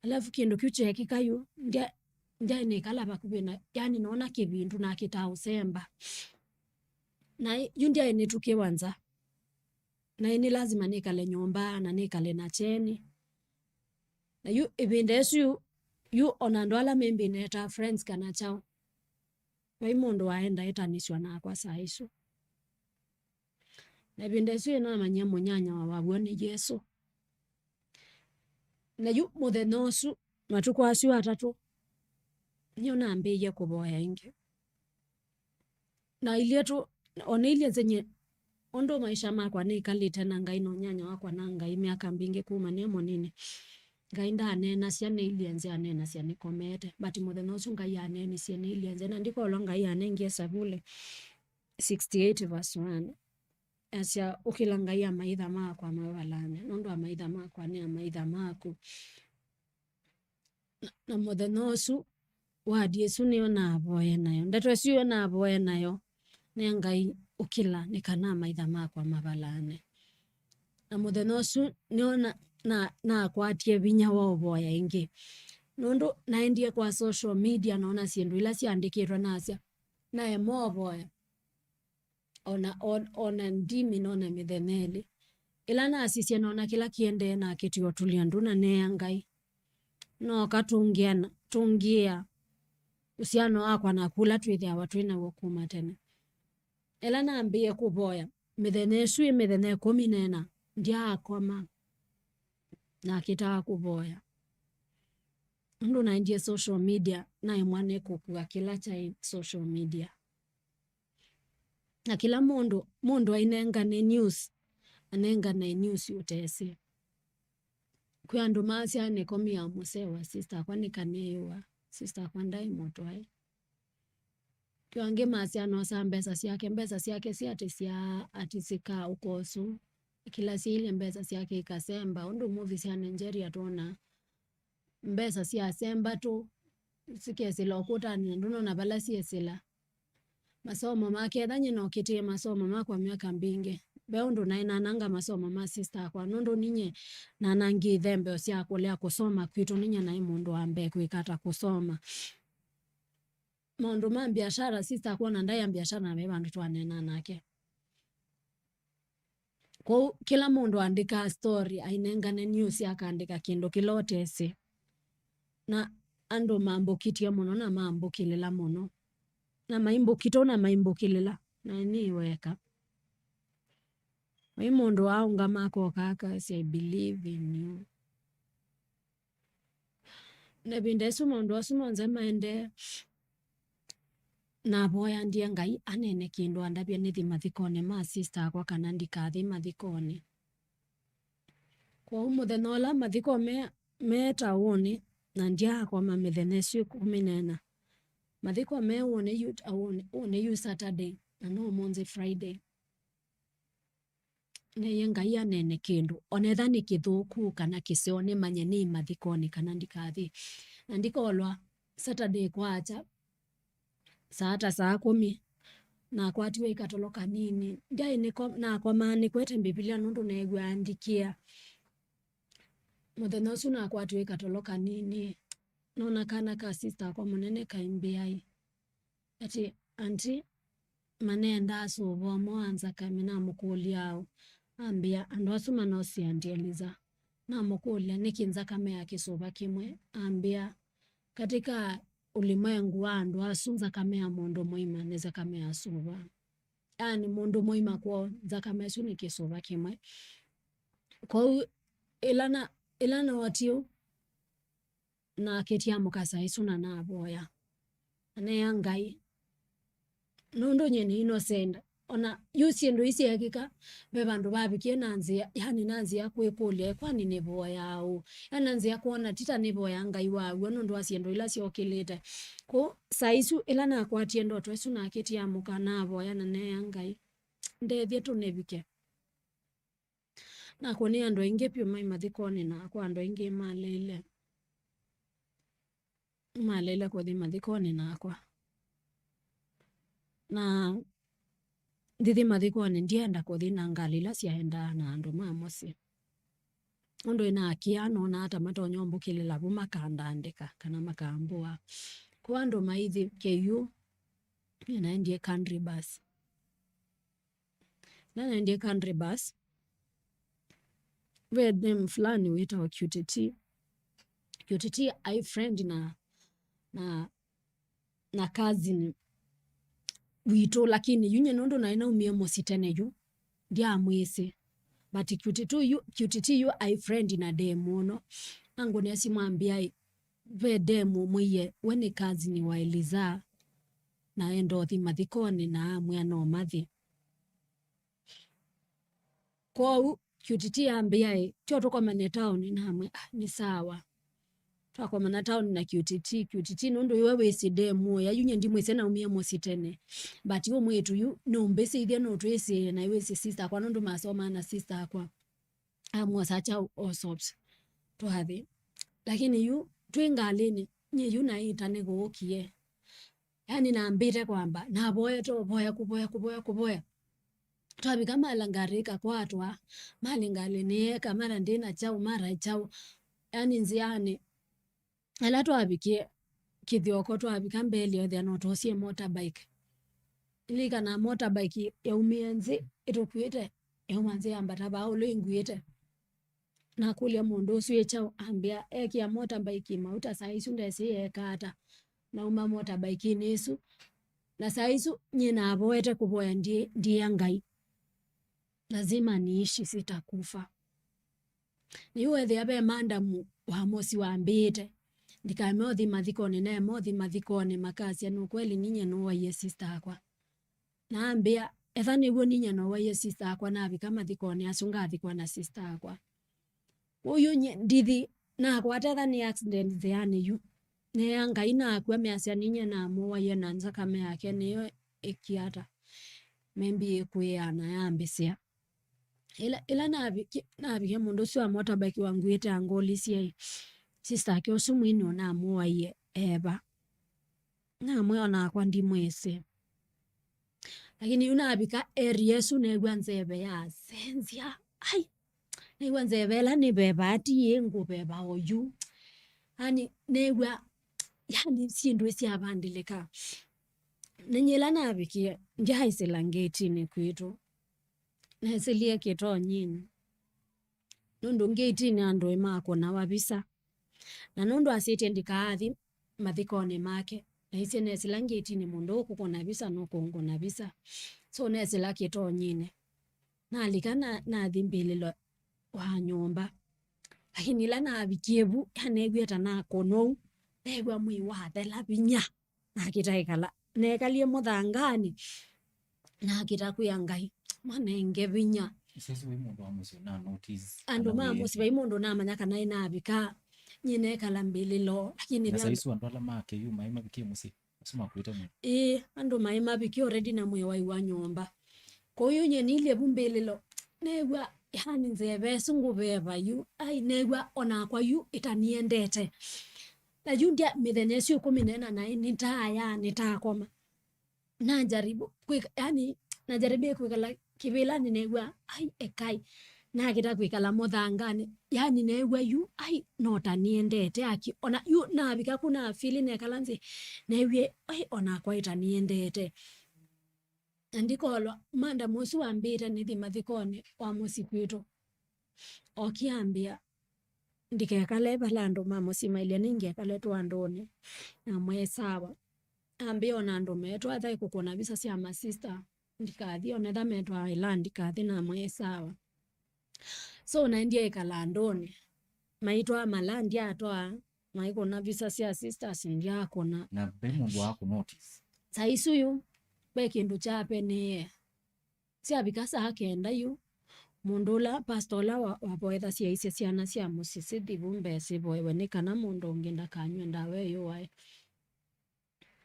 Alafu kĩndũ kĩu kyeekĩka yu, ndya-, ndyaĩ nĩkala vakuvĩ na, yani, noona kĩvindu nakĩtaa ũsemba. Na yu ndyaĩ nĩtukĩwa nza. Na nĩ lazima nĩkale nyũmba na nĩkale na kyeni. Na yu ĩvinda ĩsu yu, yu ona andũ ala maybe netaa friends kana kyaũ, vai mũndũ waenda etanĩsw'a nakwa saa isu. Na ĩvinda ĩsu ĩnamanyie mũnyanyawa waw'o nĩ Yesũ. Na yu mũthenya ũsu, matukũ asu atatũ, nĩyo nambĩĩie kũvoya ĩngĩ. Na ilyĩ tu, ona ilye nzenye, ũndũ maisha makwa nĩkalĩte na Ngai na ũnyanya wakwa na Ngai myaka mbingĩ kuma nĩ mũnini, Ngai ndaaneenasya nĩ ilye nze, aneenasya nĩkomete. But mũthenya ũsu Ngai aneenisye nĩ ilye nze, na ndikolwa Ngai anengie Savuli sixty-eight verse one. Asya, "Ũkĩla Ngai amaitha makwa mavalane, nũndũ amaitha makwa nĩ amaitha maku." Na, na mũthenya ũsu, wadi ĩsu nĩyo navoya nayo. Ndeto ĩsu yo navoya nayo, "Ne Ngai ũkĩla, nĩ kana amaitha makwa mavalane." Na mũthenya ũsu nĩyo na, na, nakwatie vinya wa ũvoya ĩngĩ. Nũndũ naendie kwa social media, noona syĩndũ ila syandĩkĩtwe, nasya, naema ũvoya. Ona, on-, ona ndimina ona mĩthenya ĩlĩ. Ĩla nasisye noona kĩla kĩendee, nakĩtia ũtũlya ndu na neea Ngai. Nooka tũngĩa na, tũngĩa ũsiano wakwa naku ũla twĩthĩawa twĩ naw'o kuma tene. Ĩla nambĩĩe kũvoya, mĩthenya ĩsu ĩ mĩthenya ĩkũmi na ĩna, ndyaakoma. Nakĩtaa kũvoya. Ũndũ naendie social media, naemwa nĩ kũkua kĩla kyaĩ social media. Na kĩla mũndũ, mũndũ ainengane news, anengane news ũtesĩ. Kwĩ andũ maasya nĩkomie mũsee wa sister akwa nĩkanĩĩwa, sister akwa ndaĩ mũtwae. Kwĩ angĩ maasya noosaa mbesa syake, mbesa syake syatĩsya atĩ sikaũka ũsu, kĩla syailye mbesa syake ikasemba, ũndũ movie sya Nigeria twona mbesa syasemba tũ, sikesĩla ũkũtanĩ, na ndũnona vala syesĩla. Masomo make, etha nyie nokĩtĩe masomo makwa myaka mbingĩ, ve ũndũ naĩ nananga masomo ma sister akwa, nũndũ ninyie nanangie ithembeo sya kũlea kũsoma kwitũ, ninyie naĩ mũndũ wa mbee kwĩka ata kũsoma. Maũndũ ma mbiacara, sister akwa ona ndaĩ ya mbiacara, na ve vandũ twaneenaa nake. Kwoou kĩla mũndũ aandĩkaa story, ainengane news, akaandĩka kĩndũ kĩla ũtesĩ. Na andũ mambũkitye mũno na mambũkĩlĩla mũno. Na maimbũkitwa na maimbũkĩlĩla, na nĩ weka. Vai mũndũ aũngama akoka akasya, "I believe in you." Na ĩvinda ĩsu maũndũ asu monthe maendee, navoya ndie Ngai anene kĩndũ, andavye nĩthi mathikonĩ ma sister akwa kana ndikathi mathikonĩ. Kwoou mũthenya ũla mathiko me, me taũnĩ, na ndyaakoma mĩthenya ĩsu ĩkũmi na ĩna. Mathiko me ũnĩ yu taũnĩ, ũnĩ yu Saturday, na no ũmũnthĩ Friday. Neeie Ngai anene kĩndũ, onetha nĩ kĩthũku kana kĩseo, nĩmanye nĩ mathikonĩ kana ndikathi. Na ndikolwa Saturday kwakya, saa ta saa kũmi, nakwatiwe ĩ katolo kanini. Ndyaĩ nĩko-, nakomaa nĩkwete Mbivilia nũndũ neew'aa ndikĩa. Mũthenya ũsu nakwatiwe ĩ katolo kanini, nona kana ka sister akwa mũnene kaimbĩai atĩ, "Auntie, maneendaa sũva ũmwe wa nzakame, namũkũlya aũ?" Ambĩa, "Andũ asu manosie Auntie Eliza." Namũkũlya, "Nĩkĩ nzakame ya kĩsũva kĩmwe?" Ambĩa, "Katika ulimwengu wa andũ asu, nzakame ya mũndũ mũima nĩ nzakame ya sũva." Yaani mũndũ mũima kwoo, nzakame ĩsu nĩ kĩsũva kĩmwe. Kwoou ĩla na, ĩla nootie ũu, nakĩtie amũka saa ĩsu na navoya. Na neea Ngai, nũndũ nyie nĩ innocent. Ona yu syĩndũ ii syeekĩka, ve vandũ vavikie na nzĩa, yani na nzĩa kwĩkũlya, "Ĩ, kwani nĩvoyaa ũũ?" Yani na nzĩa kwona ti ta nĩvoyaa Ngai wa w'o nũndũ wa syĩndũ ila syokĩlĩte. Kwoou saa isu ĩla nakwatie ndoto ĩsu nakĩtie amũka navoya na neea Ngai, "Ndethye tũnĩvike." Nakũnie andũ aingĩ vyũ mai mathikonĩ nakwa, andũ aingĩ maleile, maleile kũthi mathikonĩ nakwa. Na ndithi mathikonĩ, ndienda kũthi na ngalĩ ila syaendaa na andũ ma mũsyĩ. Ũndũ ĩnakĩa, nonaa ta matonya ũmbũkĩlĩla vu makandandĩka kana makambũa. Kwa andũ maithi kĩyu, nĩnaendie country bus. Na naendie country bus, ve dem fulani wĩtawa Q T T. Q T T aĩ friend na, na, na cousin witũ, lakini yu nyie nũndũ naĩ naumie mũsyĩ tene yu, ndyamwĩsĩ. But Q T T yu, Q T T yu aĩ friend na dem ũno. Angũnĩa simũ ambĩa, "Ĩ, ve dem ũmwĩie we nĩ cousin wa Eliza, na enda ũthi mathikonĩ," na amwĩa no mathi. Kwoou Q T T ambĩa, "Ĩ, tyo tũkomane taoni." Namwĩa, "Ah, nĩ sawa." Twakomana taoni na Q T T. Q T T nũndũ iwe wĩsĩ dem ũya, yu nyie ndimwĩsĩ, naumie mũsyĩ tene. But yu mwĩĩtu yu nũmbĩsĩithye, nũtwĩsĩĩe, na wĩsĩ sister akwa nũndũ masomaa na sister akwa. Amwosa kyaũ, Allsops. Twathi. Lakini yu twĩ ngalĩnĩ, nyie yu naĩ ta nĩkũũkie. Yani nambĩte kwamba, navoete ũvoya, kũvoya, kũvoya, kũvoya. Twavika mala ngarĩ ĩkakwatwa, mala ngalĩ nĩyeka, mala ndĩ na kyaũ, mala kyaũ. Yani nzĩanĩ, ĩla twavikie Kĩthyoko, twavika mbeli, ethĩa no twosie motorbike. Nilikanaa motorbike yaumie nzĩ ĩtũkuĩte, yauma nzĩ yambata vaa ũlũ ĩnguĩte. Nakũlya mũndũ ũsu ĩ kyaũ, ambĩa ekĩa motorbike mauta saa isu ndesĩ yeeka ata. Nauma motorbike-inĩ ĩsu, na saa isu nyie navoete kũvoya ndiĩ, ndiĩa Ngai, "Lazima niishi, sitakufa." Nĩyu wethĩa ve mandamu wa mũsyĩ wambĩĩte, ndikame ũthi mathikonĩ, neema ũthi mathikonĩ, makasya, "Nĩ kweli ninyie nũwaie sister akwa." Na ambĩa, "Etha nĩw'o ninyie nowaie sister akwa, navika mathikonĩ asu ngathikwa na sister akwa." Ũyu nye ndithi, nakwata etha nĩ accident nzĩanĩ yu. Neea Ngai nakw'a, measya ninyie namũwaie na nzakame yake nĩyo ĩkiata. Membi ĩkwĩaa na yambĩsĩa. Ĩla, ĩla naviki-, navikie mũndũ ũsu wa motorbike wanguĩte angũlisye, "Ĩ, sister ake ũsu mwini ũnamũwaie eva?" Namwĩa, "O nakwa ndimwĩsĩ." Lakini yu navika area ĩsu, neew'a nzeve yasenzya. Ai! Neew'a nzeve ĩla nĩveva ati yĩ ngũveva oyu. Yani, neew'a, yani, syĩndũ ĩsyavandĩlĩka. Nĩnyie ĩla navikie, ndyaĩsĩla ngetinĩ kwitũ. Nesĩlie kĩtonyinĩ. Nũndũ ngetinĩ andũ nĩmakũnawa visa. Na nũndũ asĩtye ndikaathi mathikonĩ make, naisye nesĩla ngetinĩ mũndũ ũkũkũna visa nũkũngũna visa. So nesĩla kĩtonyinĩ. Nalika na, nathi mbĩlĩlo wa nyũmba. Lakini ĩla navikie vu, ya neewie ta nakũnwa ũu, neew'a mwĩĩ wathela vinya. Nakita ĩkala. Neekalie mũthanganĩ, nakita kwĩa Ngai, "Manenge vinya." Sisi wĩ mũndũ wa mũsyĩ na notice andũ kana ma wĩ mũsyĩ, vai mũndũ namanya kana nĩnavika, nyie nekala mbĩlĩlo, lakini na nĩ andũ saisu andũ ala make yu maĩ mavikie mũsyĩ, asu makuĩte mwĩĩ. Ĩĩ, andũ maĩ mavikie already na mwĩĩ wai wa nyũmba. Kwoou nyie nĩilye vu mbĩlĩlo, neew'a, yani, nzeve ĩsu ngũveva yu, ai, neew'a onakwa yu ĩtaniendete. Na yu ndya mĩthenya ĩsu ĩkũmi na ĩna naĩ nĩtaaya, nĩtakoma. Najaribu kwĩka, yani, najaribu kwĩkala kĩvĩlanĩ, neew'a, ai, ekai. Nakita kwĩkala mũthanganĩ, yani, neew'a yu, ai, no ta nĩendete aki. Ona yu navika ku na fili nekala nzĩ, neewie, ai, onakwa ĩtaniendete. Na ndikolwa, madam ũsu wambĩte nĩthi mathikonĩ wa mũsyĩ kwitũ. Okie ambĩa, ndikekale vala andũ ma mũsyĩ mailye ningekale tu andũnĩ. Namwĩa sawa. Ambĩa ona andũ metwa athaĩ kũkũna visa sya ma sister, ndikathi, onetha metwa ĩla ndikathi, namwĩa sawa. So naendie ĩkala andũnĩ. Maitwaa mala ndyatwaa, maikũna visa sya sisters ndyakũna. Na ve mũndũ wa kũ notice? Saa isu yu, ve kĩndũ kyapenee. Syavika saa kenda yu, mũndũ ũla, pastor ũla wa, wavoethasya aisye syana sya mũsyĩ sithi vu mbee sivoewe nĩ kana mũndũ ũngĩ ndakanywe ndawa ĩyũae.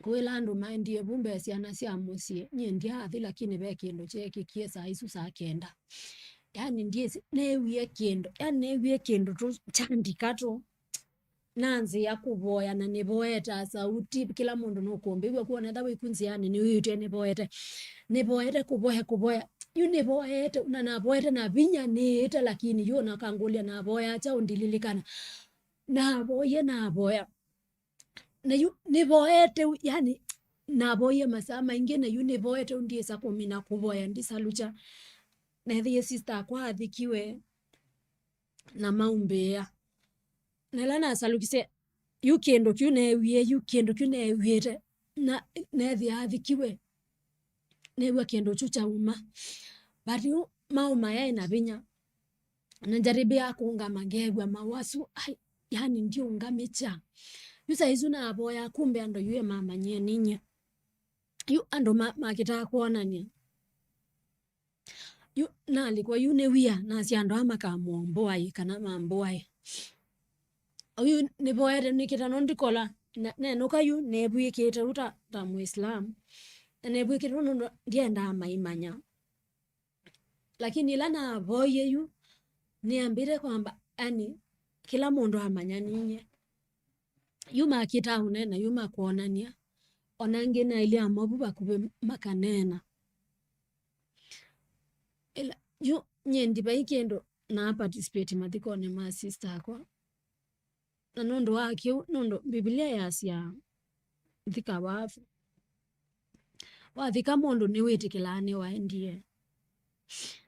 Kũĩla andũ maendie vu mbee syana sya mũsyĩ, nyie ndyaathi, lakini ve kĩndũ kyeekĩkie saa isu saa kenda. Yani ndyĩsĩ, neewie kĩndũ, yani neewie kĩndũ tu kyandika tu. Nanzĩa kũvoya na nĩvoete, a sauti, kĩla mũndũ nũkũmbĩw'a kwona etha wĩku nzĩanĩ nĩwĩĩtwe nĩvoete. Nĩvoete kũvoya, kũvoya. Yu nĩvoete, na navoete na vinya nĩĩte, lakini yu nakangũlya navoya kyaũ ndililikana. Navoie, navoya. Na yu nĩvoete, yani, navoie masaa maingĩ, na yu nĩvoete, yu ndyĩsa kũmina kũvoya ndisalukya. Neethĩie sister akwa athikiwe na maumbĩĩa. Na ĩla nasalukisye, yu kĩndũ kyu neewie, yu kĩndũ kyu neew'ĩte, na neethĩa athikiwe, neew'a kĩndũ kyu kyauma. But yu maũma yaĩ na vinya. Na njarĩbĩa kũngama, ngeew'a mawasu, ai, yani ndiũngamĩkya. Yu saa isu navoya, kumbe andũ yu emamanyie ninyie. Yu andũ ma, makĩtaa kwonany'a. Yu nalikwa yu nĩ wia, nasya andũ aa makamũmbũaĩ kana mambũaĩ. Yu nĩvoete nĩkĩta no ndikola, na, nenũka yu nevw'ĩkĩte ũ ta, ta Mũislamu. Na nevw'ĩkĩte ũ nũndũ ndyendaa maimanya. Lakini ĩla navoie yu, nĩambĩte kwamba, yani, kĩla mũndũ amanya ninyie. Yu makĩtaa ũneena, yu makwonany'a. Ona angĩ nailye amwe vu vakuvĩ makaneena. Ĩla, yu, nyie ndivai kĩndũ na participate mathikonĩ ma sister akwa. Na nũndũ wa kĩu, nũndũ Mbivilia yasyaa, "Thika wavu." Wathika mũndũ nĩwĩtĩkĩlaa nĩwaendie.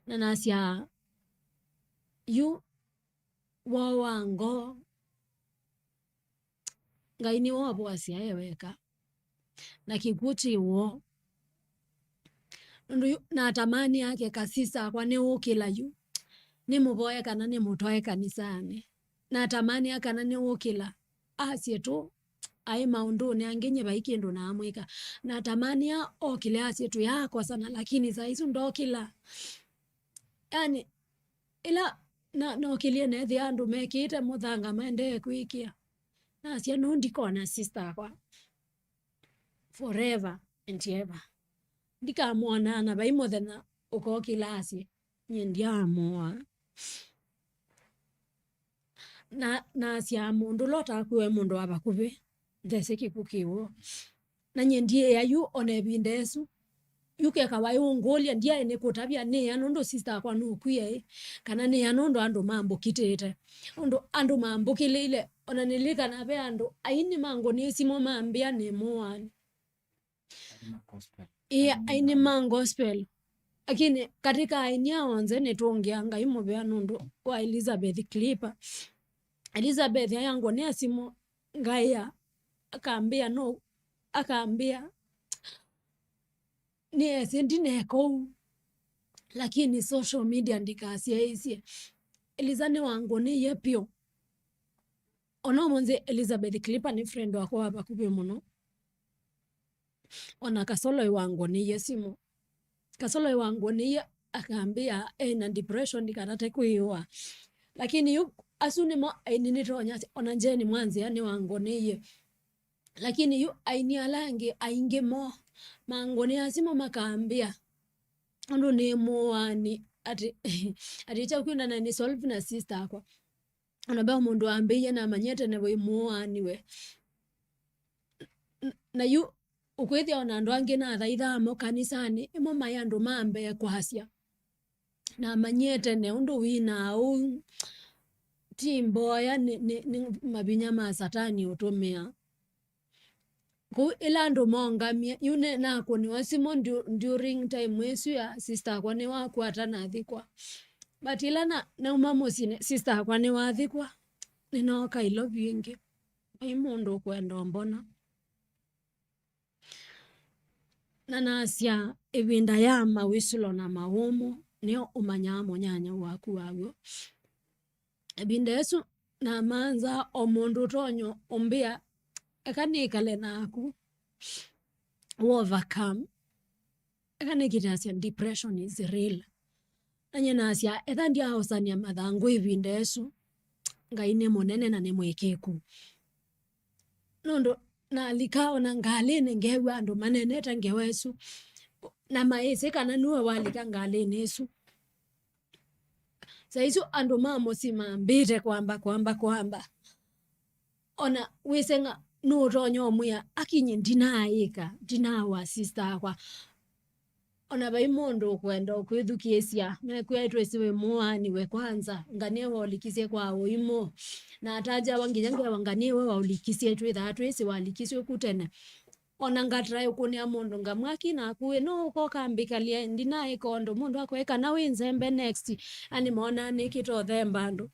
Na nasyaa, yu woo wa ngoo, Ngai nĩwe ũvoasya e weka, na kĩkw'ũ kyĩ woo. Nũndũ yu, natamani ake kasisa akwa nĩũkĩla yu, nĩmũvoe kana nĩmũtwae kanisanĩ. Natamani kana nĩũkĩla, asye tũ, aĩ maũndũnĩ angĩ, nyie vai kĩndũ naamwĩka. Natamani a, okĩle asye tũyaakosana, lakini saa isu ndokĩla. Yani, ĩla na, nokĩlye neethĩa andũ mekĩĩte mũthanga maendee kwĩkĩa. Nasya, "Nũũ ndikona sister akwa forever and ever. Ndikamwonaa na vai mũthenya ũkokĩla asye, nyie ndyaamũaa." Na, nasyaa mũndũ ũla ũtakuwe mũndũ wa vakuvĩ, ndesĩ kĩkw'ũ kĩw'o. Na nyie ndiĩa yu ona ĩvinda ĩsu. Yu keka waĩ ũngũlya, ndyaĩ nĩkũtavya nĩĩa nũndũ sister akwa nũkwie, kana nĩĩa nũndũ andũ mambũkitĩte. Nũndũ andũ mambũkĩlĩile, ona nĩlilikana ve andũ aini mangũnĩe simũ mambĩa nĩ mũaani. Ĩĩ, aini ma gospel. Lakini katika aini aa onthe nĩtũngĩa Ngai mũvea nũndũ wa Elizabeth Clipper. Elizabeth ayangũnĩa simũ, ngaĩa, akambĩa no, akambĩa, nĩesĩ ndineka ũu. Lakini social media ndikasyaĩĩsye. Eliza nĩwangũnĩie pyũ. Ona ũmũnthĩ Elizabeth Clipper nĩ friend wakwa wa vakuvĩ mũno. Ona Kasolo ĩwangũnĩie simũ. Kasolo ĩwangũnĩie akambĩa ena depression ndikatate kwĩyũa. Lakini yu asu nĩmo aini nĩtonya ona Jane Mwanzĩa nĩwangũnĩie. Lakini yu aini ala angĩ aingĩ mo mangũnĩa simũ makambĩa ũndũ nĩ mũũani atĩ atĩ kyaũ kĩũndana nĩ solve na sister akwa. Ona ve mũndũ wambĩie namanyie tene vai mũũani we. N- na yu ũkwĩthĩa ona andũ angĩ nathaithaa mo kanisanĩ ĩmo maĩ andũ ma mbee kwasya. Namanyie tene ũndũ wĩnaa ũu ti mboya nĩ, nĩ, nĩ mavinya ma satani ũtũmĩa. Kũu ĩla andũ maũngamie yu nĩ nakũniwa simũ ndu- during time ĩsu ya sister akwa nĩwakwata nathikwa. But ĩla na nauma mũsyĩ nĩ- sister akwa nĩwathikwa. Nĩnooka ilovi ĩngĩ. Vai mũndũ ũkwenda ũmbona. Na nasya ĩvinda ya mawĩsũlo na mawũmũ nĩyo ũmanyaa mũnyanya waku waw'o. Ĩvinda ĩsu namanza o mũndũ ũtonya ũmbĩa eka nĩkale naku. Overcome. Eka nĩkĩtasya depression is real. Nanye nasya etha ndyaosania mathangũ ĩvinda ĩsu. Ngai nĩ mũnene na nĩ mwĩkĩku. Nũndũ nalika ona ngalĩnĩ ngew'a andũ manenete ngewa ĩsu na maĩsĩ kana nue walika ngalĩnĩ ĩsu. Saa isu andũ ma mũsyĩ mambĩte kwamba kwamba kwamba. Ona wĩseng'a nũũtonya ũmwĩa akinye ndinaĩka ndinawa sister akwa. Ona vai mũndũ ũkwenda ũkwĩthukĩĩsya mekwĩa twĩsĩ wĩ mũaani we kwanza nganiwe waũlikisye kwa ũimũ. Na atajawa nginya ngewa nganiwe waũlikisye twĩthaa twĩsĩ walikisye ku tene. Ona ngatae ũkũnĩa mũndũ ngamwaki naku ĩ no ũkoka mbĩkalya ndinaĩka ũndũ mũndũ akweka na wĩ nzembe next. Ani mona nĩkĩte ũthemba andũ.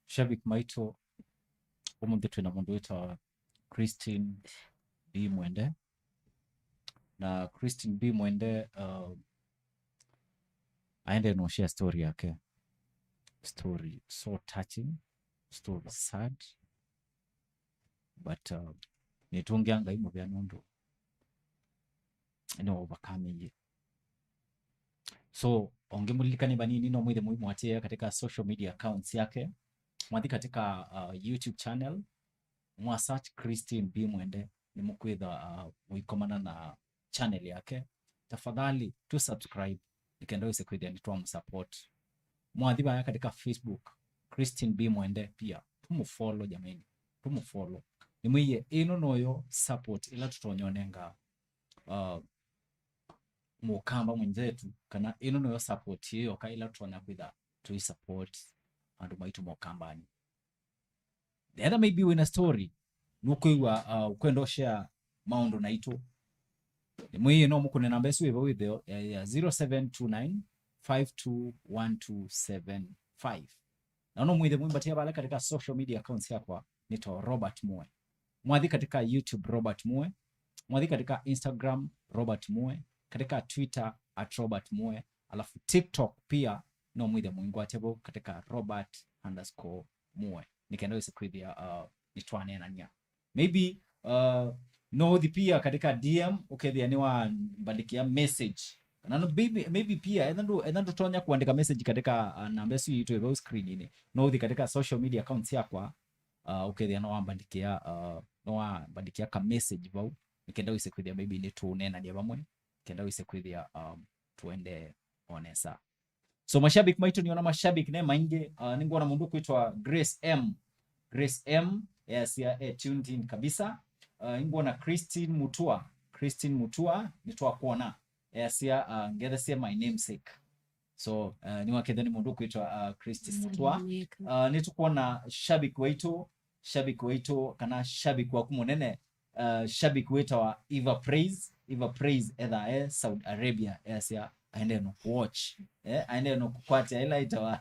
Shabik maitũ, ũmũnthĩ twĩna mũndũ wĩtawa Christine B Mwende. Na Christine B Mwende uh, aende no share story yake. Story so touching, story sad. But uh, nĩtũngĩa Ngai mũvea nũndũ nĩ overcome. So ongĩ mũlilikane vanini no mwĩthe mũimwatie katika social media accounts yake. Mwathi katika uh, YouTube channel mwa search Christine B Mwende nĩ mũkwĩtha uh, mũikomana na channel yake. Tafadhali tu subscribe nĩkenda wĩse kwĩthĩa nĩ twamũsupport. Mwathi vaya katika Facebook Christine B Mwende pia tũmũfollow jameni, tũmũfollow. Nĩmwĩie ĩno noyo support ĩla tũtonya ũnenga uh, mũkamba mwenzetu kana ĩno noyo support yĩyoka ĩla tũtonya kwĩtha tũisupport andũ maitũ mokambanĩ. Etha maybe wĩna story nũkwĩw'a uh, ũkwenda ũshare maũndũ naitũ. Nĩmwĩie no mũkũne namba ĩsu ĩvo wĩtheo ya, ya zero seven two nine five two one two seven five. Na no mwĩthe mwĩmbatia vala katika social media accounts yakwa nĩto Robert Mue. Mwathi katika YouTube Robert Mue, mwathi katika Instagram Robert Mue, katika Twitter at Robert Mue, alafu TikTok pia no mwĩthe mwĩngwate vo katika Robert underscore Mue nĩkenda wĩse kwĩthĩa uh, nĩtwaneenania. Maybe uh, no ũthi pia katika D M ũkethĩa nĩwambandĩkĩa message kana no, maybe, maybe pia etha ndũ- etha ndũtonya kuandĩka message katika uh, namba ĩsu yitũ ĩvau screeninĩ, no ũthi katika social media accounts yakwa uh, ũkethĩa no wambandĩkĩa uh, no wambandĩkĩa ka message vau nĩkenda wĩse kwĩthĩa maybe nĩtũneenania vamwe kenda wĩse kwĩthĩa um, tũendee o nesa. So mashabiki maitũ nĩona mashabiki ne maingĩ uh, nĩngwona mũndũ kwĩtwa Grace M. Grace M easya e tuned in kabisa. Uh, nĩngwona Christine Mutua. Christine Mutua nĩtwakwona easya uh, ngethesye my namesake. So uh, nĩwakethwa nĩ mũndũ kwĩtwa uh, Christine Mutua. Uh, nĩtũkwona shabiki waitũ shabiki waitũ kana shabiki waku mũnene uh, shabiki wĩtawa Eva Praise. Eva Praise etha e Saudi Arabia easya aende no kuwatch eh, aende no kũkwatya ĩla ĩtawa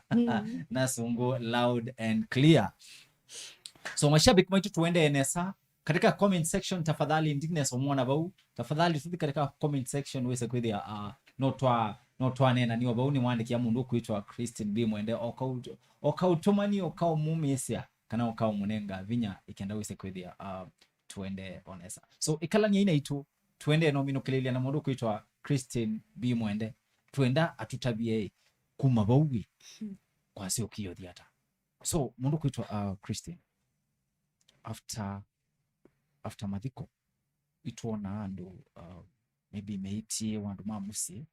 na sũngũ loud and clear. So mashabiki maitũ tũendee nesa katika comment section tafadhali, ndinesa ũmwona vau Tafadhali tũthi katika comment section wĩse kwĩthĩa, uh, no twa no twaneenanĩa vau. Nĩwandĩkĩa mũndũ ũkwĩtwa Christine B Mwende, ũkaũ- ũkaũtũmani, ũkaũmumĩsya kana ũkaũmũnenga vinya ĩkenda wĩse kwĩthĩa, uh, tũendee o nesa. So ĩkalany'ai naitũ, tũendee na ũminũkĩlĩlya na mũndũ ũkwĩtwa Christine B Mwende, twenda atũtavye kuma vau wĩ kwasya ũkĩothi ata. So mũndũ ũkwĩtwa, uh, Christine, after after mathiko, itwonaa andũ, uh, maybe meĩtie andũ ma mũsyĩ,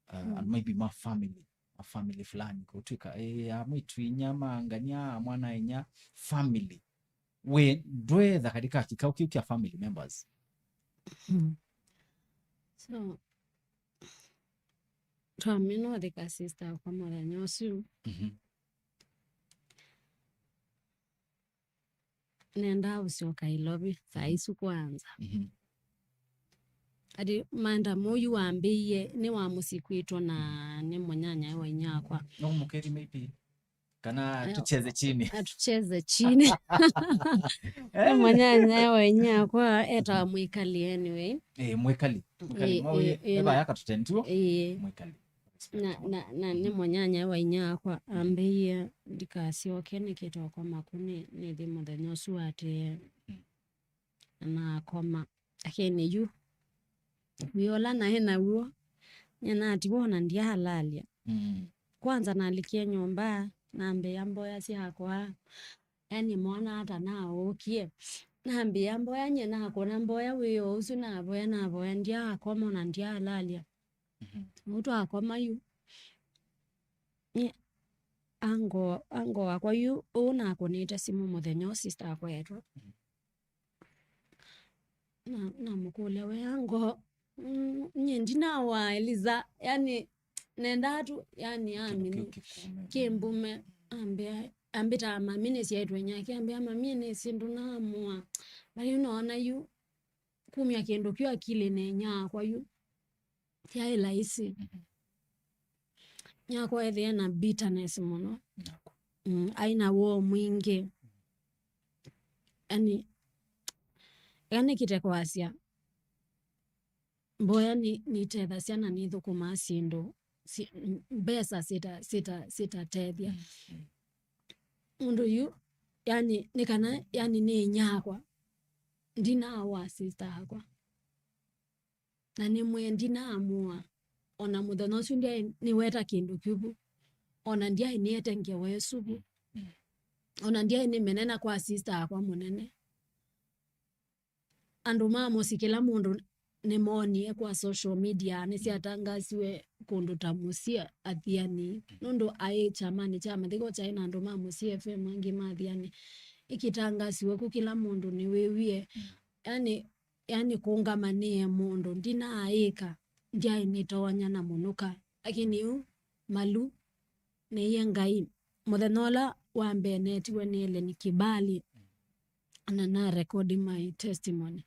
uh, and maybe ma family, ma family fulani kũtwĩka, eh, amwĩtu inya, ma ngania, mwana inya, family. We ndwetha katika kĩkao kĩu kĩa family members? So twamina ũthika sister kwa mũthenya ũsu. Mhm. Nendaa ũsyoka Ilovi saa isu kwanza. Mhm. Ati maenda mũyu wambĩie nĩ wa mũsikwĩtwo na nĩ mũnyanyae wa inyakwa. No mũkethĩ maybe. Kana tucheze chini. Atucheze chini. Nĩ mũnyanyae wa inyakwa etawa Mwĩkali anyway. Eh, Mwĩkali. Mwĩkali. Eh, mwawe eh, eh, eba na- yakatutentiwo. Eh. Mwĩkali. Na, na, na nĩ mũnyanya wa inyia wakwa ambĩie ndikasyoke nĩkĩte ũkoma ku nĩ, nĩthi mũthenya ũsu atĩe. Na nakoma. Lakini yu wĩa ũla naĩ naw'o, nyie natiwa ona ndyaalalya. Kwanza nalikie nyũmba, nambĩĩa mboya syakwa. Yani mwana ata naũkie. Nambĩĩa mboya, nyie nakũna mboya wĩoo ũsu navoya, navoya, ndyaakoma ona ndyaalalya. Ũu twakoma yu. Nye, ango, ango wakwa yu, ũu nakũnĩte simũ mũthenya ũũ sister akwa etwa. Na, namũkũlya, "We ango, mm, nye ndinawaeleza, yani, nendaa tu, yani, amini, kĩmbume, ambĩa, ambĩtaa mami nĩsyaĩtwe nyake, ambĩa, 'Mami, nĩsĩ ndũnaamũa. But yu noona yu, kumya kĩndũ kyu akili nenyaa kwa yu.'" Yaĩ laisi. Nyakwa ethĩa na bitterness mũno. Mm, aĩ na woo mwingĩ. Yani, yani kĩte kwasya. Mboya nĩ, nĩtethasya na nĩthũkũmaa syĩndũ, si, mbesa sita, sita, sitatethya. Mũndũ yu, yani, nĩ kana, yani, nĩ nyakwa. Ndinaawa sister akwa. Na nĩmwĩe ndinaamũa. Ona mũthenya ũsu ndyaĩ nĩweta kĩndũ kĩu vu. Ona ndyaĩ nĩete ngewa ĩsu vu. Ona ndyaĩ nĩmenena kwa sister akwa mũnene. Andũ ma mũsyĩ kĩla mũndũ nĩmoonie kwa social media, nĩsyatangasiwe kũndũ ta mũsyĩ Athiani. Nũndũ aĩ kyamanĩ kya mathiko kyaĩ na andũ ma Mũsyĩ F M angĩ ma Athiani. Ĩkĩtangasiwe ku kĩla mũndũ nĩwĩwie. Yani, yani kũngama nĩe mũndũ, ndinaaĩka, ndyaĩ nĩtonya na mũnũka. Lakini yu, malu, neie Ngai, mũthenya ũla wa mbee neetiwe nĩ Ellen Kibali, na na record my testimony.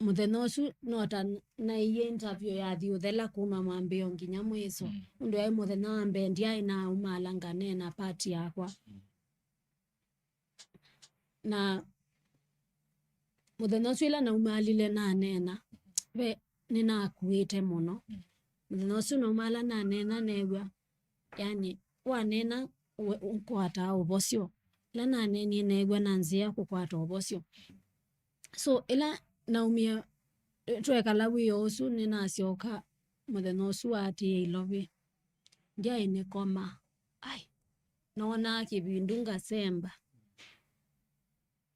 Mũthenya ũsu no ta naie interview yathi ũthela kuma mwambĩĩo nginya mwĩso. Nũndũ yaĩ mũthenya wa mbee ndyaĩ naumaala nganeena part yakwa. Na mũthenya ũsu ĩla naumaalile naneena, ve nĩnakuĩte mũno. Mũthenya ũsu naumaala naneena neew'a, yani, waneena we- ũkwataa ũvosyo. Ĩla naneenie neew'a nanzĩa kũkwata ũvosyo. So ĩla naumie, twekala wĩoo ũsu, nĩnasyoka mũthenya ũsu waatĩĩe Ilovi. Ndyaĩ nĩkoma. Ai, noonaa kĩvindu ngasemba.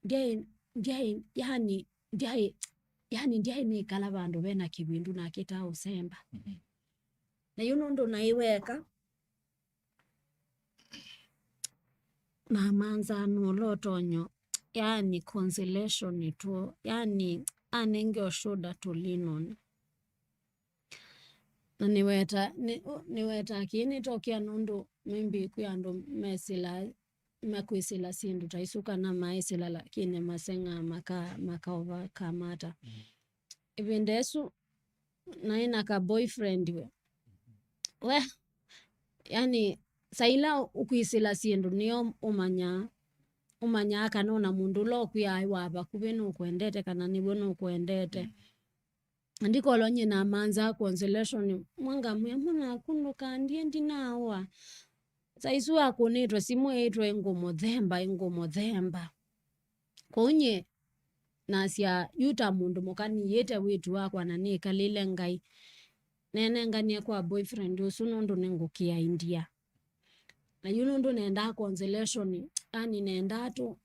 Ndyaĩ, ndyaĩ, yani, ndyaĩ, yani, ndyaĩ nĩkala vandũ vena kĩvindu nakĩtaa ũsemba. Na yu nũndũ naĩ weka, na manzaa nũla ũtonyo, yani, consolation tu, yani, anenge ũshuda to lean on. Na nĩweta, nĩ, nĩweta kĩĩ nĩtokea nũndũ maybe kwĩ andũ mesĩla, makwĩsĩla syĩndũ ta isu kana maĩsĩla lakini maseng'aa maka, maka overcome ata. Ĩvinda ĩsu naĩ na ka boyfriend we. We, yani, saa ila ũkwĩsĩla syĩndũ nĩyo ũmanyaa ũmanyaa kana ona mũndũ ũla ũkwĩaa wa vakuvĩ nũkwendete kana nĩw'o nũkwendete. Na ndikolwa nyie namanzaa consolation, mwa ngamwĩa, "Mwana waku ndũkandie, ndinaawa." Saa isu akũnĩtwe simũ ĩtwe ĩngũmũthemba, ĩngũmũthemba. Kwoou nyie nasya, yu ta mũndũ mũka nĩĩte wĩtu wakwa na nĩkalĩle Ngai, neenenganie kwa boyfriend ũsu nũndũ nĩngũkĩaĩndie. Na yu nũndũ nendaa consolation, yani nendaa tu,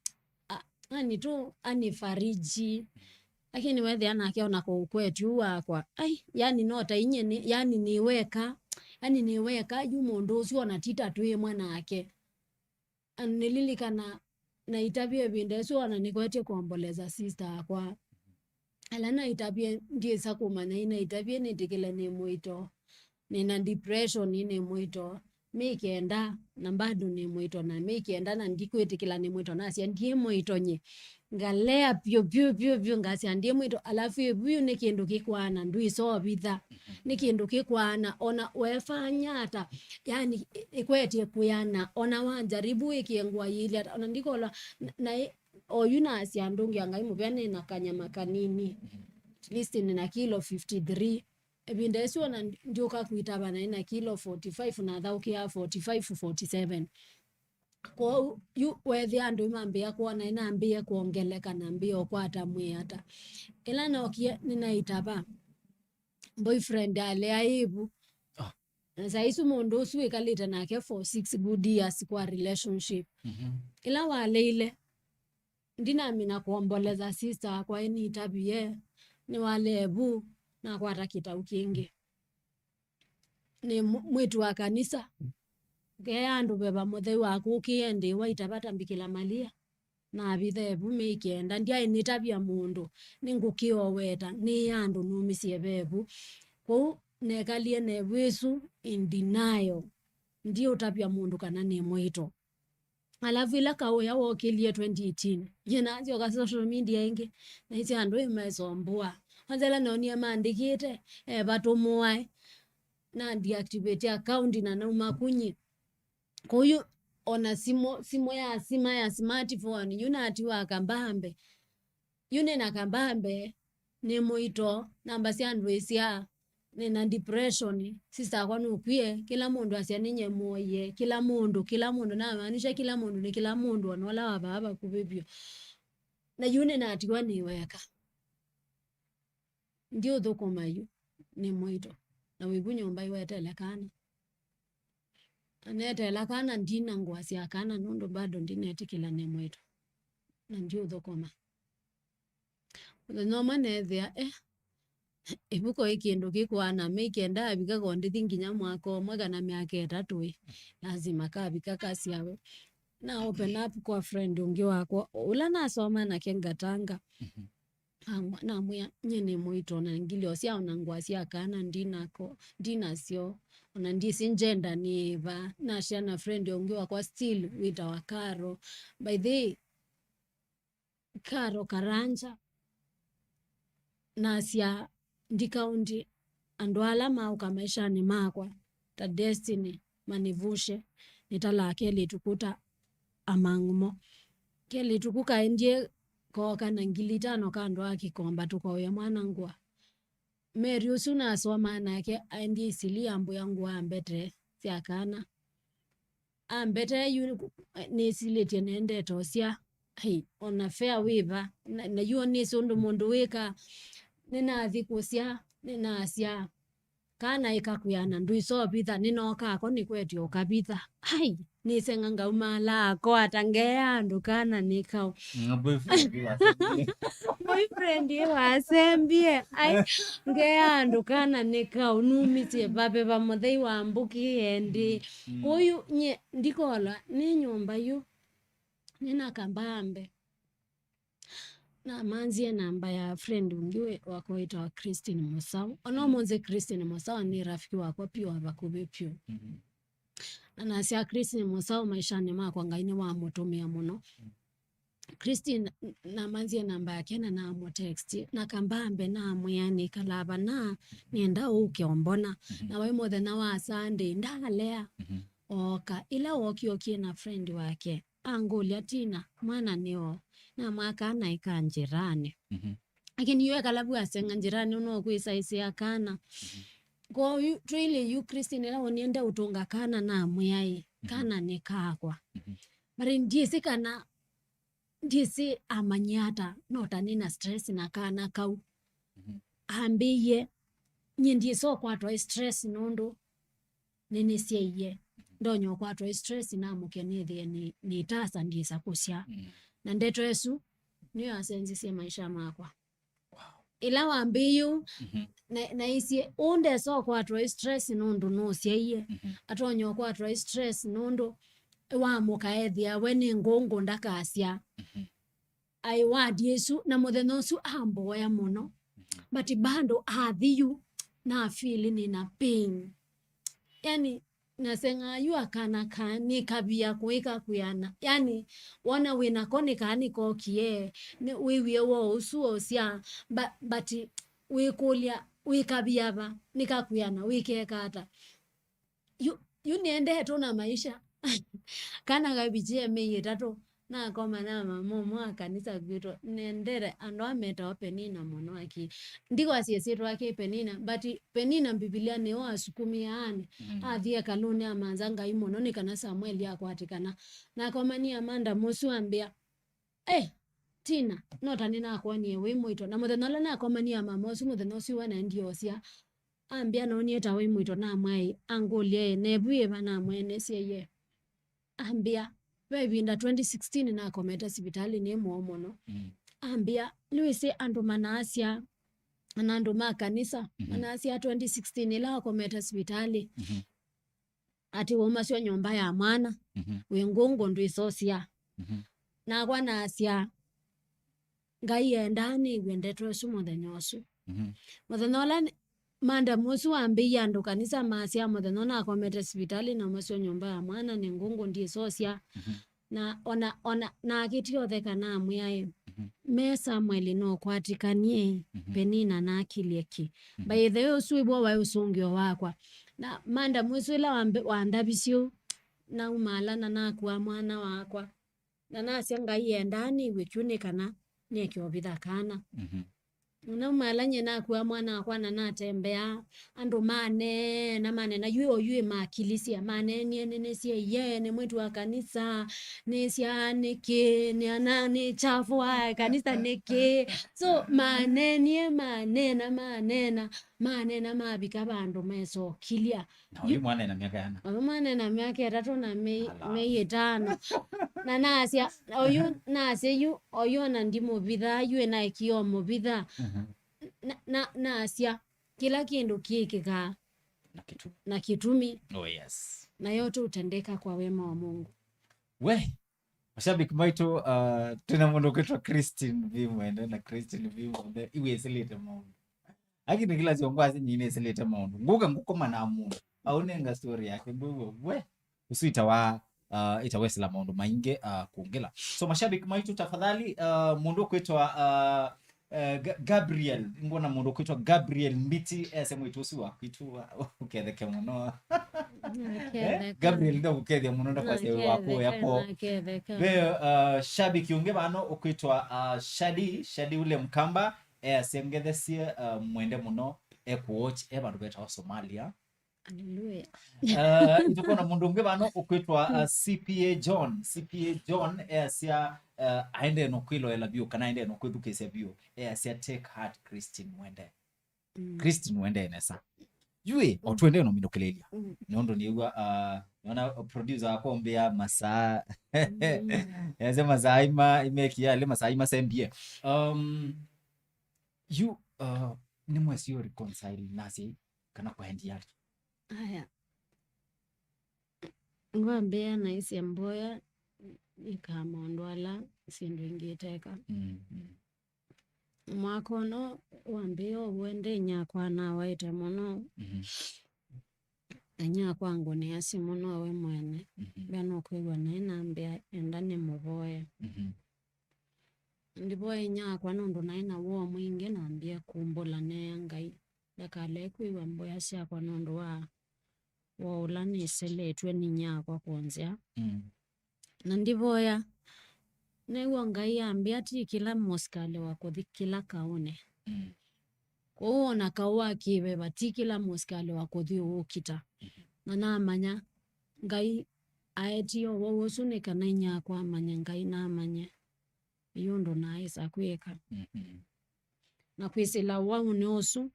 a-, yani tu anifariji. Lakini wethĩa nake ona kũu kwetu wakwa, ai, yani no ta inye nĩ, yani nĩ weka, yani nĩ weka, yu mũndũ ũsu ona ti ta twĩ ĩmwe nake. Na nĩlilikana naitavie ĩvinda ĩsu ona nĩkwetye kuomboleza sister akwa. Ala naitavie ndyĩsa kũmanya inaitavie nĩtĩkĩle nĩ mũito. Nĩna depression nĩ mũito. Mĩĩ kenda na bado nĩ mũito, na mĩĩ kenda na ndikwĩtĩkĩla nĩ mũito. Nasya ndiĩ mũito nye. Ngalea vyũ, vyũ, vyũ, vyũ, ngasya ndiĩ mũito. Alafu ĩvu yu nĩ kĩndũ kĩkwaana, ndwĩsovitha. Nĩ kĩndũ kĩkwaana, ona weefanya ata, yani, ĩ-, ĩkwetye kwĩana, ona wanjaribu ĩkĩe ngũa yĩlĩ ata, ona ndikolwa, na, na ĩ-, oyu nasya ndũngĩa Ngai mũvea nĩ na kanyama kanini. At least nĩ na kilo fifty-three. Ĩvinda ĩsu ona ndi-, ndyũka kwĩtava naĩ na kilo forty-five, na thaũkĩa forty-five, forty-seven. Kwoou, yu weethĩa andũ mambĩĩa kwona nambĩĩe kwongeleka, nambĩĩe ũkwata mwĩĩ ata. Ĩla nookie, nĩnaitava, boyfriend alea ĩvu. Ah. Na saa isu mũndũ ũsu wĩkalĩte nake for six good years kwa relationship. Mhm. Ĩla waleile, ndinamina kuomboleza sister akwa ĩnĩtavie, nĩwalea ĩvu, nakwata kĩtau kĩngĩ. Nĩ mw-, mwĩĩtu wa kanisa. Ngeea andũ Veva Mũtheu akũkĩe ndĩ waitava ta Mbikĩla Malia. Navitha ĩvu mĩĩ kenda, ndyaĩ nĩtavya mũndũ, nĩngũkĩoweta, nĩĩa andũ nũmĩsye vevu. Kwoou nekalie nevu ĩsu in denial, ndiũtavya mũndũ kana nĩ mũito. Alafu ĩla kaũya wokĩlie twenty eighteen, nyie nasyoka social media ĩngĩ, naisye andũ ĩmesombua. Kwanza ĩla noonie maandĩkĩte, "Eva tũmũae," na deactivate account na nauma kunyi. Kwoou ona simũ, simũ ya sima ya smartphone, yu natiwa Kabambe. Yu nĩ na Kabambe, nĩ mũito, namba sya ndwĩsya, nĩ na depression, sister akwa nũkwie, kĩla mũndũ asya nĩnye mũie, kĩla mũndũ, kĩla mũndũ, namaanisha kĩla mũndũ nĩ kĩla mũndũ, ona ũla wa vaa vakuvĩ vyũ. Na yu nĩnatiwa nĩ weka. Ndiũthũkũma yu, nĩ mũito. Na wĩvu nyũmba iwetele kana. Aneteela kana ndina ngũa sya kana nũndũ bado ndinetĩkĩla nĩ mwĩto. Na ndiũthũkũma. Mũthenya ũmwe neethĩa, eh, ĩvuko ĩ kĩndũ kĩkũana, mĩĩ kenda avika ko ndithi nginya mwaka ũmwe kana myaka ĩtatũ ĩ, lazima kavika kasyawe. Na open up kwa friend ũngĩ wakwa, ũla nasoma nake Gatanga. Mhm. Namwĩa, nyie nĩ mũito, na ngilyo sya ona ngũa sya kana ndinako, ndinasyo, ona ndyĩsĩ njenda nĩ va. Nashare na friend ũngĩ wakwa still wĩtawa Karo. By the way, Karo Karanja, nasya ndikaundi andũ ala maũka maishanĩ makwa, ta Destiny, Manivushe, nĩtalaa kelĩtu kũu ta Amang'umo. Kelĩtu kũ kaendie kooka na ngili itano ka andũ a Kĩkomba tũkoya mwana ngũa. Mary ũsu nasomaa nake aendie isili ambwĩa ngũa mbete sya kana. Ambete yu nĩsilĩtye nendete ũsya, ai, ona fea wĩva, na, na yu nĩsĩ ũndũ mũndũ wĩka. Nĩnathi kũsya, nĩnasya, kana ĩkakwĩana ndwĩsovitha, nĩnokako nĩkwetye ũkavitha. Ai, nĩsenga ngaumaalaa kwata ngeea andũ kana nĩ kaũ. Mm, boyfriend wasembie. Boyfriend ĩ wasembie, ai, ngeea andũ kana nĩ kaũ, numisye vave va mũthei wa mbũkĩ endi. Mm. Ũyu nye ndikolwa nĩ nyũmba yu, nĩna Kabambe. Namanzie namba ya friend ũngĩ wĩ-, wakwa wĩtawa Christine Mũsaũ. Ona ũmũnthĩ Christine Mũsaũ nĩ rafiki wakwa piũ wa vakuvĩ piũ. Mhm. Na nasya Christine Mũsaũ maishanĩ makwa Ngai nĩwamũtũmĩa mũno. Christine, n-, namanzie namba yake na namũtext. Na Kabambe namwĩa nĩkalaa vana, nĩenda ũke ũmbona. Mhm. Na waĩ mũthenya wa Sunday, ndalea. Mhm. Ooka. Ĩla wookie, ookie na friend wake. angũlya, "Tina, mwana nĩ o?" Namwĩa, "Kana ĩka njĩranĩ." Mhm. Lakini yu ekala vu asenga njĩranĩ, ũno kwĩsaĩsĩa kana. Mhm. Kwoou twĩlĩ yu Christine ĩla ũnie ndeũtũnga kana, namwĩa ĩ, mhm, kana nĩ kakwa. Mhm. But ndyĩsĩ kana, ndyĩsĩ amanyie ata, no ta nĩ na stress na kana kau. Mhm. Ambĩie, nyie ndyĩsa ũkwatwa ĩ stress nũndũ nĩnĩsyaie. Ndonya ũkwatwa ĩ stress, namũke nĩthĩe nĩ, nĩtasa ndyĩsa kũsyaa. Mm. Na ndeto ĩsu nĩyo yasenzisye maisha makwa. Wow. Ĩla wambĩie ũu, mhm, na, naisye, "Ũũ ndesa ũkwatwa ĩ stress nũndũ nũsyaie." Mhm. Atonya ũkwatwa ĩ stress nũndũ wamũka ethĩa we nĩ ngũngũ ndakasya. Mhm. Aĩ wadi ĩsu, na mũthenya ũsu amboya mũno. Mhm. But bado athi yu, na feel nĩ na pain. Yani, naseng'aa yu akana ka, nĩ kavia kũĩka kwĩana. Yani, wona wĩ nako nĩ kaa nĩkokie, nĩ wĩwie wo ũsu osya, but, but wĩkũlya, wĩkavia va, nĩkakwĩana, wĩkeka ata? Yu, yu nĩendetwe na maisha. Kana kavikie mĩi ĩtatũ, nakoma na mama ũmwe wa kanisa kwitũ. Nĩendete, andũ aa metawa Penina mũno aki. Ndikwasya ĩsyĩtwa ake Penina, but Penina Mbivilia nĩyo asukumie aane. Mm. Athi ĩkalũnĩ amanza Ngai mũno nĩ kana Samueli akwatĩkana. Nakomanie Amanda mũsu ambĩa, "Eh, Tina, no ta nĩnakwonie wĩ mũito." Na mũthenya ũla nakomanie na mama ũsu, mũthenya ũsu we naendie osya. Ambĩa noonie ta wĩ mũito, namwĩa ĩ, angũlya ĩ, "Na ĩvu yĩva?" Namwĩa, "Nĩsyaie." Ambĩa, "Ve ĩvinda twenty sixteen nakomete sivitalĩ nĩ mũo mũno." Mm. Ambĩa, "Nĩwĩsĩ andũ manaasya, na andũ ma kanisa, mhm, manaasya twenty sixteen ĩla wakomete sivitalĩ, mhm, atĩ waumasya nyũmba ya mwana, mhm, wĩ ngũngũ ndwĩsosya." Mhm. Nakwa naasya, Ngai endaa nĩw'e ndeto ĩsu mũthenya ũsu. Mhm. Mũthenya ũla nĩ-, madam ũsu wambĩie andũ kanisa masya mũthenya ũnakomete sivitalĩ naumasya nyũmba ya mwana nĩ ngũngũ ndwĩsosya. Mhm. Na ona, ona nakĩtie ũtheka namwĩa ĩ, mhm, me Samuel nũkwatĩkanie ĩ, mhm, Penina nakilye kĩ. Mhm. By the way, ũsu ĩw'o waĩ ũsũngĩo wakwa. Na madam ũsu ĩla wambe-, wandavisye ũu, naumaala na nakua mwana wakwa. Na nasya Ngai endaa nĩw'e kyũ nĩ kana nĩeke ũvitha kana. Mhm. Naumaala nyie nakua mwana wakwa na natembeaa, andũ maneena, maneena, yu o yu ĩmakilisya, maneenie nĩnĩsyaie, nĩ mwĩtu wa kanisa, nĩsyaa nĩkĩ, nĩ ana nĩ chafu wa kanisa nĩkĩ. So, maneenie, maneena, maneena, maneena, mavika vandũ mesokilya. Na ũyũ mwana ena myaka yana? Ũyũ mwana ena myaka ĩtatũ na mei-, ala, mei ĩtano. Na nasya, oyu, nasya yu, oyu ona ndimũvitha, yu enaekie o mũvitha. Mhm. Na, na, nasya, kĩla kĩndũ kĩkĩkaa na kĩtumi. Na kĩtumi. Oh, yes. Na yote utendeka kwa wema wa Mungu. We, mashabiki maitũ, uh, twĩna mũndũ ũkwĩtwa Christine V Mwende, na Christine V Mwende, iwĩsĩlĩte maũndũ. Lakini kila siku ngwasi nyinĩ ĩsĩlĩte maũndũ. Ngũka ngũkoma na mũndũ. Aũnenga story yake. Ngwĩw'a, we. Ũsu ĩtawa, uh, ĩtawesĩla maũndũ maingĩ, uh, kũngĩla. So, mashabiki maitũ, tafadhali, uh, mũndũ ũkwĩtwa, uh, uh, Ga-, Gabriel. Ngwona mũndũ ũkwĩtwa Gabriel Mbiti, ese mwĩtu ũsu wa kwitũ wa, ũketheke mũno. Eh? Naketheka. Gabriel ndakũkethya mũno, ndakwasya wĩ wa kũya kwoo. Naketheka, naketheka. Ve, uh, shabiki ũngĩ vano ũkwĩtwa, uh, Shadi, Shadi ule Mkamba. Easya ngethesye, uh, Mwende mũno, ekũwatch e vandũ vetawa Somalia. Hallelujah. Uh, ĩtũkwona mũndũ ũngĩ vano ũkwĩtwa, uh, C P A John. C P A John easya, uh, aendee no kwĩloela vyũ, kana aendee no kwĩthukĩĩsya vyũ. Easya, "Take heart, Christine Mwende." Mm. Christine Mwende nesa. Yui, o twende no minũkĩlĩlya. Mm. Nĩ ũndũ nĩw'a, uh, nona producer wakwa ũmbĩa masaa. Mm. Ese masaa ima, imekia, le masaa ima sembie. Um, you, uh, nĩ mwesi yo reconcile nasi kana kwaendi ata? Aya. Ngwambĩa naisye mboya ĩkaa maũndũ ala syĩndũ ingĩ iteka. Mm, mm. Mwaka ũno wambĩĩa ũw'o, ĩndĩ nyakwa nawaĩte mũno. Mhm. Na nyakwa angũnĩasya mũno we mwene. Mhm. Mbĩa nũkwĩw'a naĩ nambĩa enda nĩmũvoye. Mhm. Ndivoye nyakwa nũndũ naĩ na woo mwingĩ, nambĩa kumbũla nea Ngai ndakalee kwĩw'a mboya syakwa nũndũ wa woo ũla nĩsĩlĩtw'e nĩ nyakwa kũnzĩa. Mm. Na ndivoya, nĩw'o Ngai ambĩa ti kĩla mũsikalĩ wa kũthi kĩla kaũnĩ. Kwoou ona kaũ wa kĩveva ti kĩla mũsikalĩ wa kũthi ũũkita. Na namanya Ngai aetie ũwau ũsu nĩ kana inyakwa amanye Ngai, namanye yu ũndũ naaĩsa kwĩka. Na kwĩsĩla ũwaunĩ ũsu,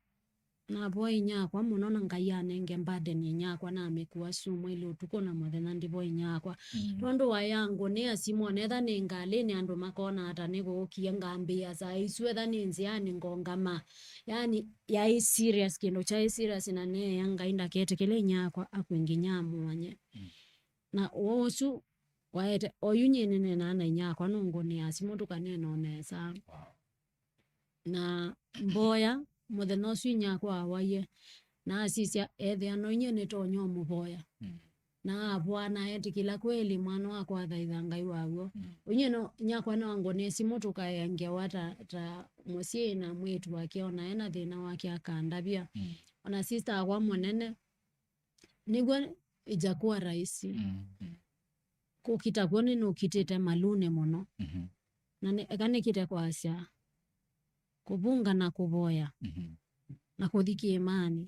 navoya inyakwa mũno, na Ngai anenge burden inyakwa, namĩkua syumwa ilĩ ũtukũ na mũthenya ndivoya inyakwa. Tondũ waya ngũnĩa simũ, onetha nĩ ngalĩnĩ andũ makonaga ta nĩkũũkie, ngambĩĩa saa isu, etha nĩ nzĩanĩ ngongama. Yani, yaĩ serious, kĩndũ kyaĩ serious, na neea Ngai ndaketĩkĩle inyakwa akw'e nginya amũanye. Na ũũ ũsu waete, oyu nyie nĩneenaa na inyakwa nũngũnĩaa simũ tũkaneenoo nesa. Na mboya, mũthenya ũsu inyakwa awaie, na asisya ethĩa no inyie nĩtonya ũmũvoya. Na avoa na etĩkĩla kweli mwana wakwa athaitha Ngai wa w'o. Ũnyie no inyakwa no angũnĩe simũ tũkaea ngewa ta, ta mũsyĩ na mwĩĩtu wake, ona ena thĩna wake akandavya. Ona sister akwa mũnene, nĩw'o ijakuwa rahisi. Kũkita kw'o nĩnũkitĩte malunĩ mũno. Na nĩ- eka nĩkite kwasya kũvunga na kũvoya na kũthi kĩĩmanĩ,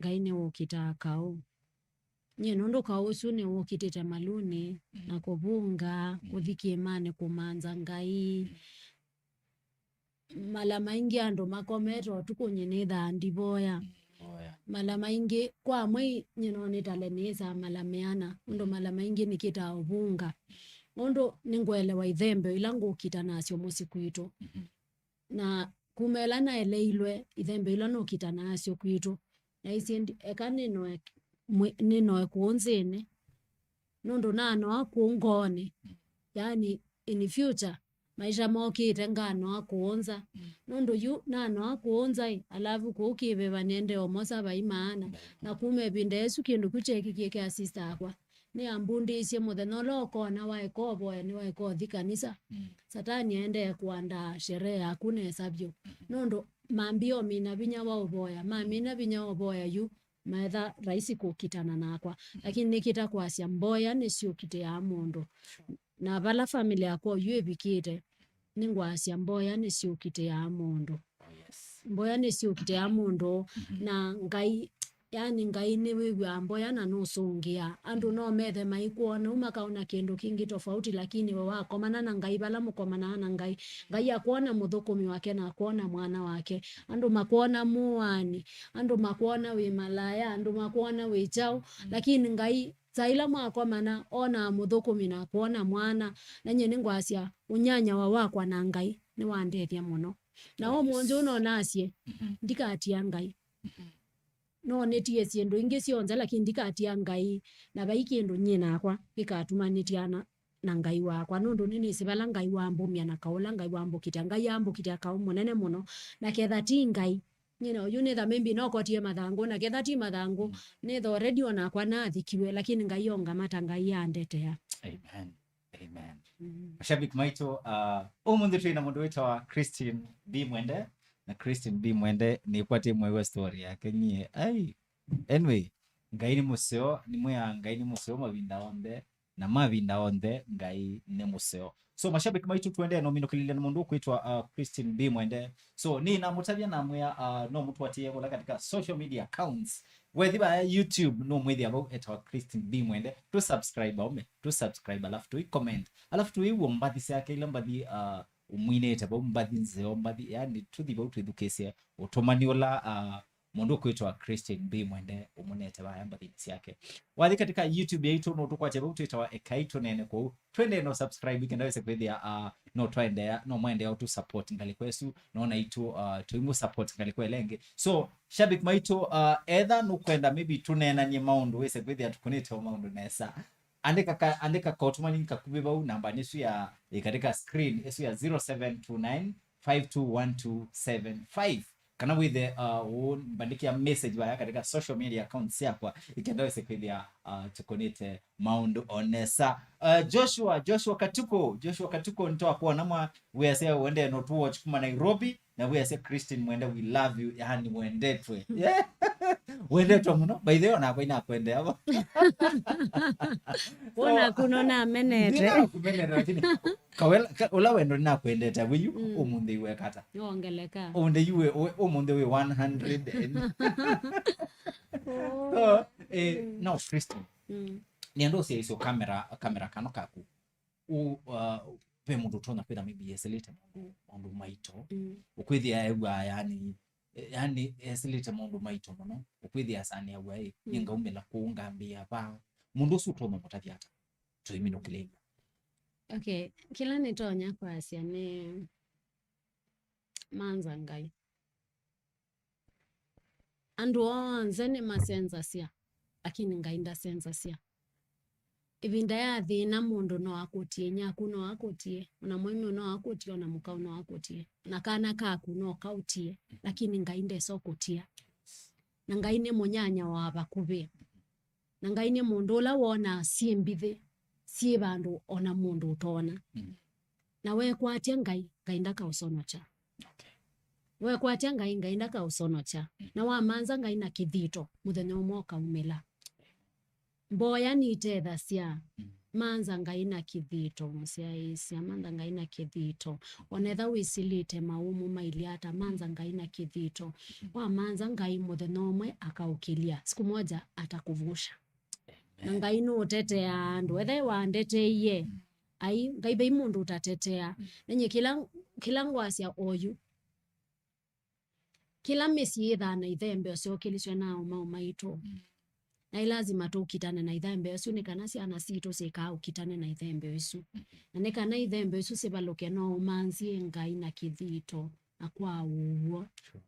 Ngai nĩwũkitaa kaũ. Nyie nũndũ kaũ ũsu nĩwũkitĩte malunĩ na kũvunga, kũthi kĩĩmanĩ kũmanza Ngai. Mala maingĩ andũ makomete ũtukũ nyie nĩthaa ndivoya. Mala maingĩ kwa mwei nyie no nĩtale nĩĩsaa mala meana, ũndũ mala maingĩ nĩkĩtaa ũvunga. Ũndũ nĩngũelewa ithembeo ila ngũkita nasyo mũsyĩ kwitũ. Na kuma ĩla naeleilwe ithembeo ila nũkita nasyo kwitũ, naisye ndi- eka nĩnoe mwe- nĩnoe kũũ nzĩnĩ, nũndũ nanoa kũũ ngoonĩ. Yani, in future, maisha mokĩte nganoa kũũ nza. Nũndũ yu nanoa kũũ nza ĩ, alavu kũũ kĩveva nĩendee ũmosa vai maana. Na kuma ĩvinda ĩsu kĩndũ kĩu kyekĩkie kĩa sister akwa, nĩambundĩisye mũthenya ũla ũkona waeka ũvoya nĩwaeka ũthi kanisa. Satani aendee kũandaa sherehe yaku nesa vyũ. Nũndũ mambie ũmina vinya wa ũvoya, mamina vinya wa ũvoya yu, maetha rahisi kũkitana nakwa. Lakini nĩkĩta kwasya mboya nĩsyũkitĩaa mũndũ. Na vala family yakwa oyu ĩvikĩte, nĩngwasya mboya nĩsyũkitĩaa mũndũ. Mboya nĩsyũkitĩaa mũndũ, na Ngai, yani Ngai nĩwĩw'aa mboya na nũsũngĩaa. Andũ no methe maikwona, u makaona kĩndũ kĩngĩ tofauti, lakini we wakomana na Ngai, vala mũkomanaa na Ngai, Ngai akwona mũthũkũmi wake na akwona mwana wake. Andũ makwona mũaani, andũ makwona wĩ malaya, andũ makwona wĩ kyaũ, lakini Ngai, saa ila mwakomana, onaa mũthũkũmi na akwona mwana. Na nyie nĩngwasya, ũnyanyawa wakwa na Ngai nĩwandethya mũno. Na ũmũnthĩ ũũ no nasye, ndikatia Ngai. No nĩtie syĩndũ ingĩ syonthe, lakini ndikatia Ngai, na vai kĩndũ nyie nakwa kĩkatuma nĩtiana na Ngai wakwa, nũndũ nĩnĩsĩ vala Ngai wambumya na kaũla Ngai wambũkĩtya. Ngai ambũkĩtya kaũ mũnene mũno, na ketha ti Ngai, nyie na ũyu nĩtha maybe nokotie mathangũ, na ketha ti mathangũ, nĩtha already onakwa nathikiwe, lakini Ngai ongamata, Ngai andetea. Amen. Amen. Mashabiki maitũ, uh, ũmũnthĩ twĩ na mũndũ wĩtawa Christine B Mwende, na Christine B Mwende nĩkwatĩ mweu wa story yake nyie. Ai, anyway, Ngai nĩ mũseo, nĩmwĩaa Ngai nĩ mũseo mavinda onthe, na mavinda onthe Ngai nĩ mũseo. So mashabiki maitũ, tuendee na ũminũkĩlĩlya nĩ mũndũ ũkwĩtwa, uh, Christine B Mwende. So nĩ namũtavya namwĩa, uh, no mũtũatĩĩe kũla katika social media accounts. Wethi vaya YouTube, no mwĩthĩa vau etawa Christine B Mwende. Tu subscribe aume, tu subscribe, alafu tui comment, alafu tuiw'e mbathi syake ila mbathi, uh, umwinĩte vau, mbathi nzeo, mbathi, yani tuthi vau twĩthukĩĩsye ũtũmani ũla, uh, mũndũ ũkwĩtwa Christine B Mwende ũmũnete vaya mbathinĩ syake. Wathi katika YouTube yaitũ no tũkwatya vau twĩtawa Ekai Tũneene kũu. Twendee no subscribe, ikenda wĩse kwĩthĩa, uh, no twaendeea, no mwaendeea ũtũ support ngalĩko ĩsu, no naitũ, uh, tũimũ support ngalĩko ĩla ĩngĩ. So shabiki maitũ, uh, etha nũkwenda maybe tũneenanie maũndũ, wĩse kwĩthĩa tũkũnĩte o maũndũ nesa, andĩka ka, andĩka kaũtũmani kakuvĩ vau namba nĩsu ya ĩ katika screen ĩsu ya zero seven two nine five two one two seven five, kana wĩthe, uh, ũmbandĩkĩa message vaya katika social media accounts syakwa, ikenda wĩse kwĩthĩa, uh, tũkũnĩte maũndũ o nesa. Uh, Joshua, Joshua Katuko, Joshua Katuko, nĩtwakwona mwa wĩasya wendee no tu watch kuma Nairobi, na wĩasya Christine Mwende, we love you, yani wendetwe. Yeah. Wendetwe mũno. By the way, onakwa inakwendea vo. Wona kuno namenete. Ndinakũmeneta, lakini kawela, ka, ũla wendo ninakwendete wĩyu, mm, ũmũnthĩ iwekata. Wongeleka. Ũmũnthĩ yu wĩ, wĩ, ũmũnthĩ wĩ one hundred and Oh. So, eh, mm, no, Christine. Mm. Nĩenda ũsyaĩsye kamera, kamera kano kaku. U, uh, ve mũndũ ũtonya kwĩtha maybe esĩlĩte maũndũ, maũndũ maito. Mm. Ũkwĩthĩa ew'aa, yani, yani, esĩlĩte maũndũ maito mũno. Ũkwĩthĩa asanĩaw'a ĩ, nĩ, mm, ngaumĩla kũũ, ngambĩĩa va? Mũndũ ũsu ũtonya mũtavya ata? Tũiminũkĩlĩlya. Okay, kĩla nĩtonya kwasya nĩ manza Ngai. Andũ onthe nĩmasenzasya, lakini Ngai ndasenzasya. Ĩvinda ya thĩna mũndũ no akũtie, nyaku no akũtie, ona mũĩmeu no akũtie, ona mũkau no akũtie, na kana kaku no kaũtie, lakini Ngai ndesa ũkũtia. Na Ngai nĩ mũnyanya wa vakuvĩ. Na Ngai nĩ mũndũ ũla wonaa syĩ mbithĩ, syĩ vandũ ona mũndũ ũtoona. Mm. Na wekwatya Ngai, Ngai ndakaũsonokya. Okay. Wekwatya Ngai, Ngai ndakaũsonokya. Mm. Na wamanza Ngai na kĩthito, mũthenya ũmwe ũkaumĩla. Mboya nitethasya. Mm. Manza Ngai na kĩthito, mũsyaĩĩsya, manza Ngai na kĩthito. Onetha wĩsĩlĩte maũmũ mailye ata, manza Ngai na kĩthito. Mm. Wamanza Ngai, mũthenya ũmwe akaũkĩlya. Siku moja atakuvusha. Na Ngai nũũteteaa andũ. Ethe wandeteie, mm, ai, Ngai vai mũndũ ũtatetea. Mm. Nenye kĩla, kĩla ngwasya oyu, kĩla mĩsyĩ yĩthaa na ithembeo syokĩlisw'e na aũmaũ maitũ. Mm. Na ĩ lazima tũkitane na ithembeo isu nĩ kana syana sitũ syĩkaa ũkitane na ithembeo isu. Mm. Na nĩ kana ithembeo isu sivalũke, no ũmanzie Ngai na kĩthito na kwa ũw'o. Sure.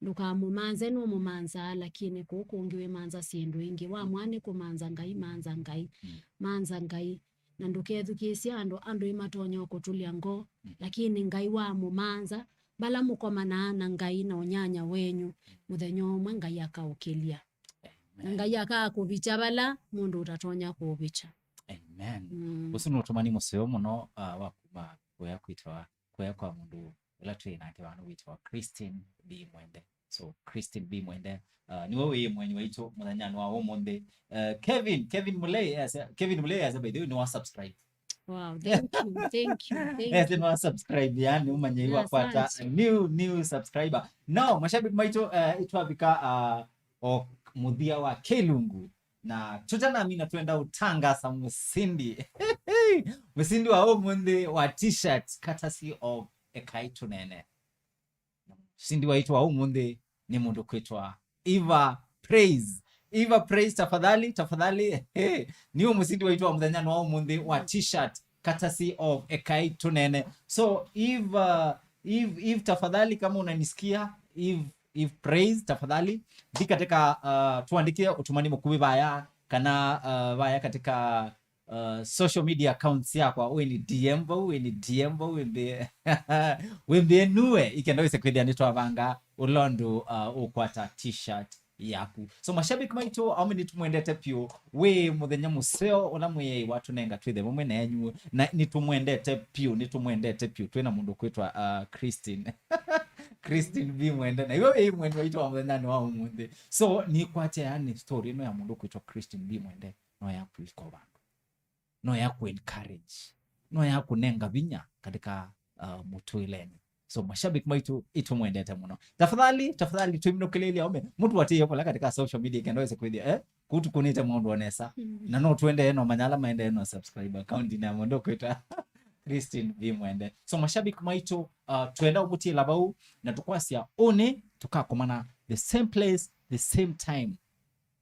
Ndũkamũmanze, nũmũmanzaa, lakini kũu kũngĩ wĩmanza syĩndũ ingĩ. Wamwaa nĩ kũmanza Ngai, manza Ngai, mm, manza Ngai. Na ndũkethukĩĩsye andũ, andũ nĩmatonya kũtũlya ngoo, mm, lakini Ngai wamũmanza, vala mũkomanaa na Ngai na ũnyanya wenyu, mũthenya ũmwe Ngai akaũkĩlya. Na Amen. Ngai akakũvikya vala mũndũ ũtatonya kũũvikya. Amen. Mm. Ũsu nĩ ũtũmani mũseo mũno, uh, wa kuma kũya kwĩtawa kũya kwa mũndũ ũla twĩ nake vano wĩtawa Christine B Mwende. So, Christine B Mwende, uh, nĩwe wĩ mwenyi waitũ mũthenyanĩ wa ũmũnthĩ. Uh, Kevin, Kevin Mulei, yes, Kevin Mulei, yes, by the way, nĩwa subscribe. Wow, thank you, thank you, thank you. Yes, nĩwa subscribe, yani, ũmanye, yeah, iwa kwata, asante, new, new subscriber. Now, mashabiki maitũ, uh, itwavika, uh, o mũthya wa kĩlungu. Na tũtanamina twenda ũtangasa mũsindi. Mũsindi wa ũmũnthĩ wa t-shirt courtesy of Ekai Tũnene. Mũsindi waitũ wa ũmũnthĩ nĩ mũndũ kwĩtwa Eva Praise. Eva Praise, tafadhali, tafadhali. Nĩwe mũsindi waitũ wa mũthenya wa ũmũnthĩ wa t-shirt courtesy of Ekai Tũnene. So, Eva, Eve, Eve, tafadhali, kama unanisikia, Eve, Eve Praise, tafadhali, thi katika, uh, tuandikie utumani mũkuvĩ vaya, kana, uh, vaya katika, uh, social media accounts yakwa, wĩnĩ D M vau, wĩnĩ D M vau, wĩmbĩe, wĩmbĩe nuwe, ikenda wĩse kwĩthĩa nĩtwavanga ũla ũndũ, uh, ũkwata t-shirt yaku. So, mashabiki maitũ, aũme nĩtũmwendete vyũ. Wĩ mũthenya mũseo ũla Mwĩai watũnenga twĩthe vamwe nenyu, na nĩtũmwendete vyũ, nĩtũmwendete vyũ. Twĩ na mũndũ kwĩtwa, uh, Christine. Christine B Mwende. Na iwe wĩ mweni waitũ wa mũthenyanĩ wa ũmũnthĩ. So, nĩkwatya yani story ĩno ya mũndũ kwĩtwa Christine B Mwende no ya kwĩka vandũ. No ya kũ encourage, no ya kũnenga vinya katika, uh, mũtũĩlenĩ. So, mashabiki maitũ, itũmwendete mũno. Tafadhali, tafadhali, tũiminũkĩlĩlya aũme. Mũtũatĩĩe kũla katika social media kenda wĩse kwĩthĩa, eh? Kũu tũkũnĩte maũndũ o nesa. Mm. Na no tũendee no manya ala maendee no subscribe account na mũndũ kwĩta Christine B Mwende. So, mashabiki maitũ, uh, twenda ũmũtiĩla vau, na tũkwasya ũnĩ, tũkakomana the same place, the same time.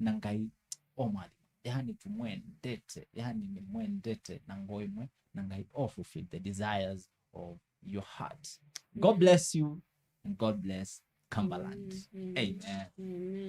Na Ngai omathima. Yani tũmwendete, yani nĩmwendete na ngoo ĩmwe, na Ngai o fulfill the desires of your heart. God bless you and God bless Cumberland. Amen. Amen. Amen.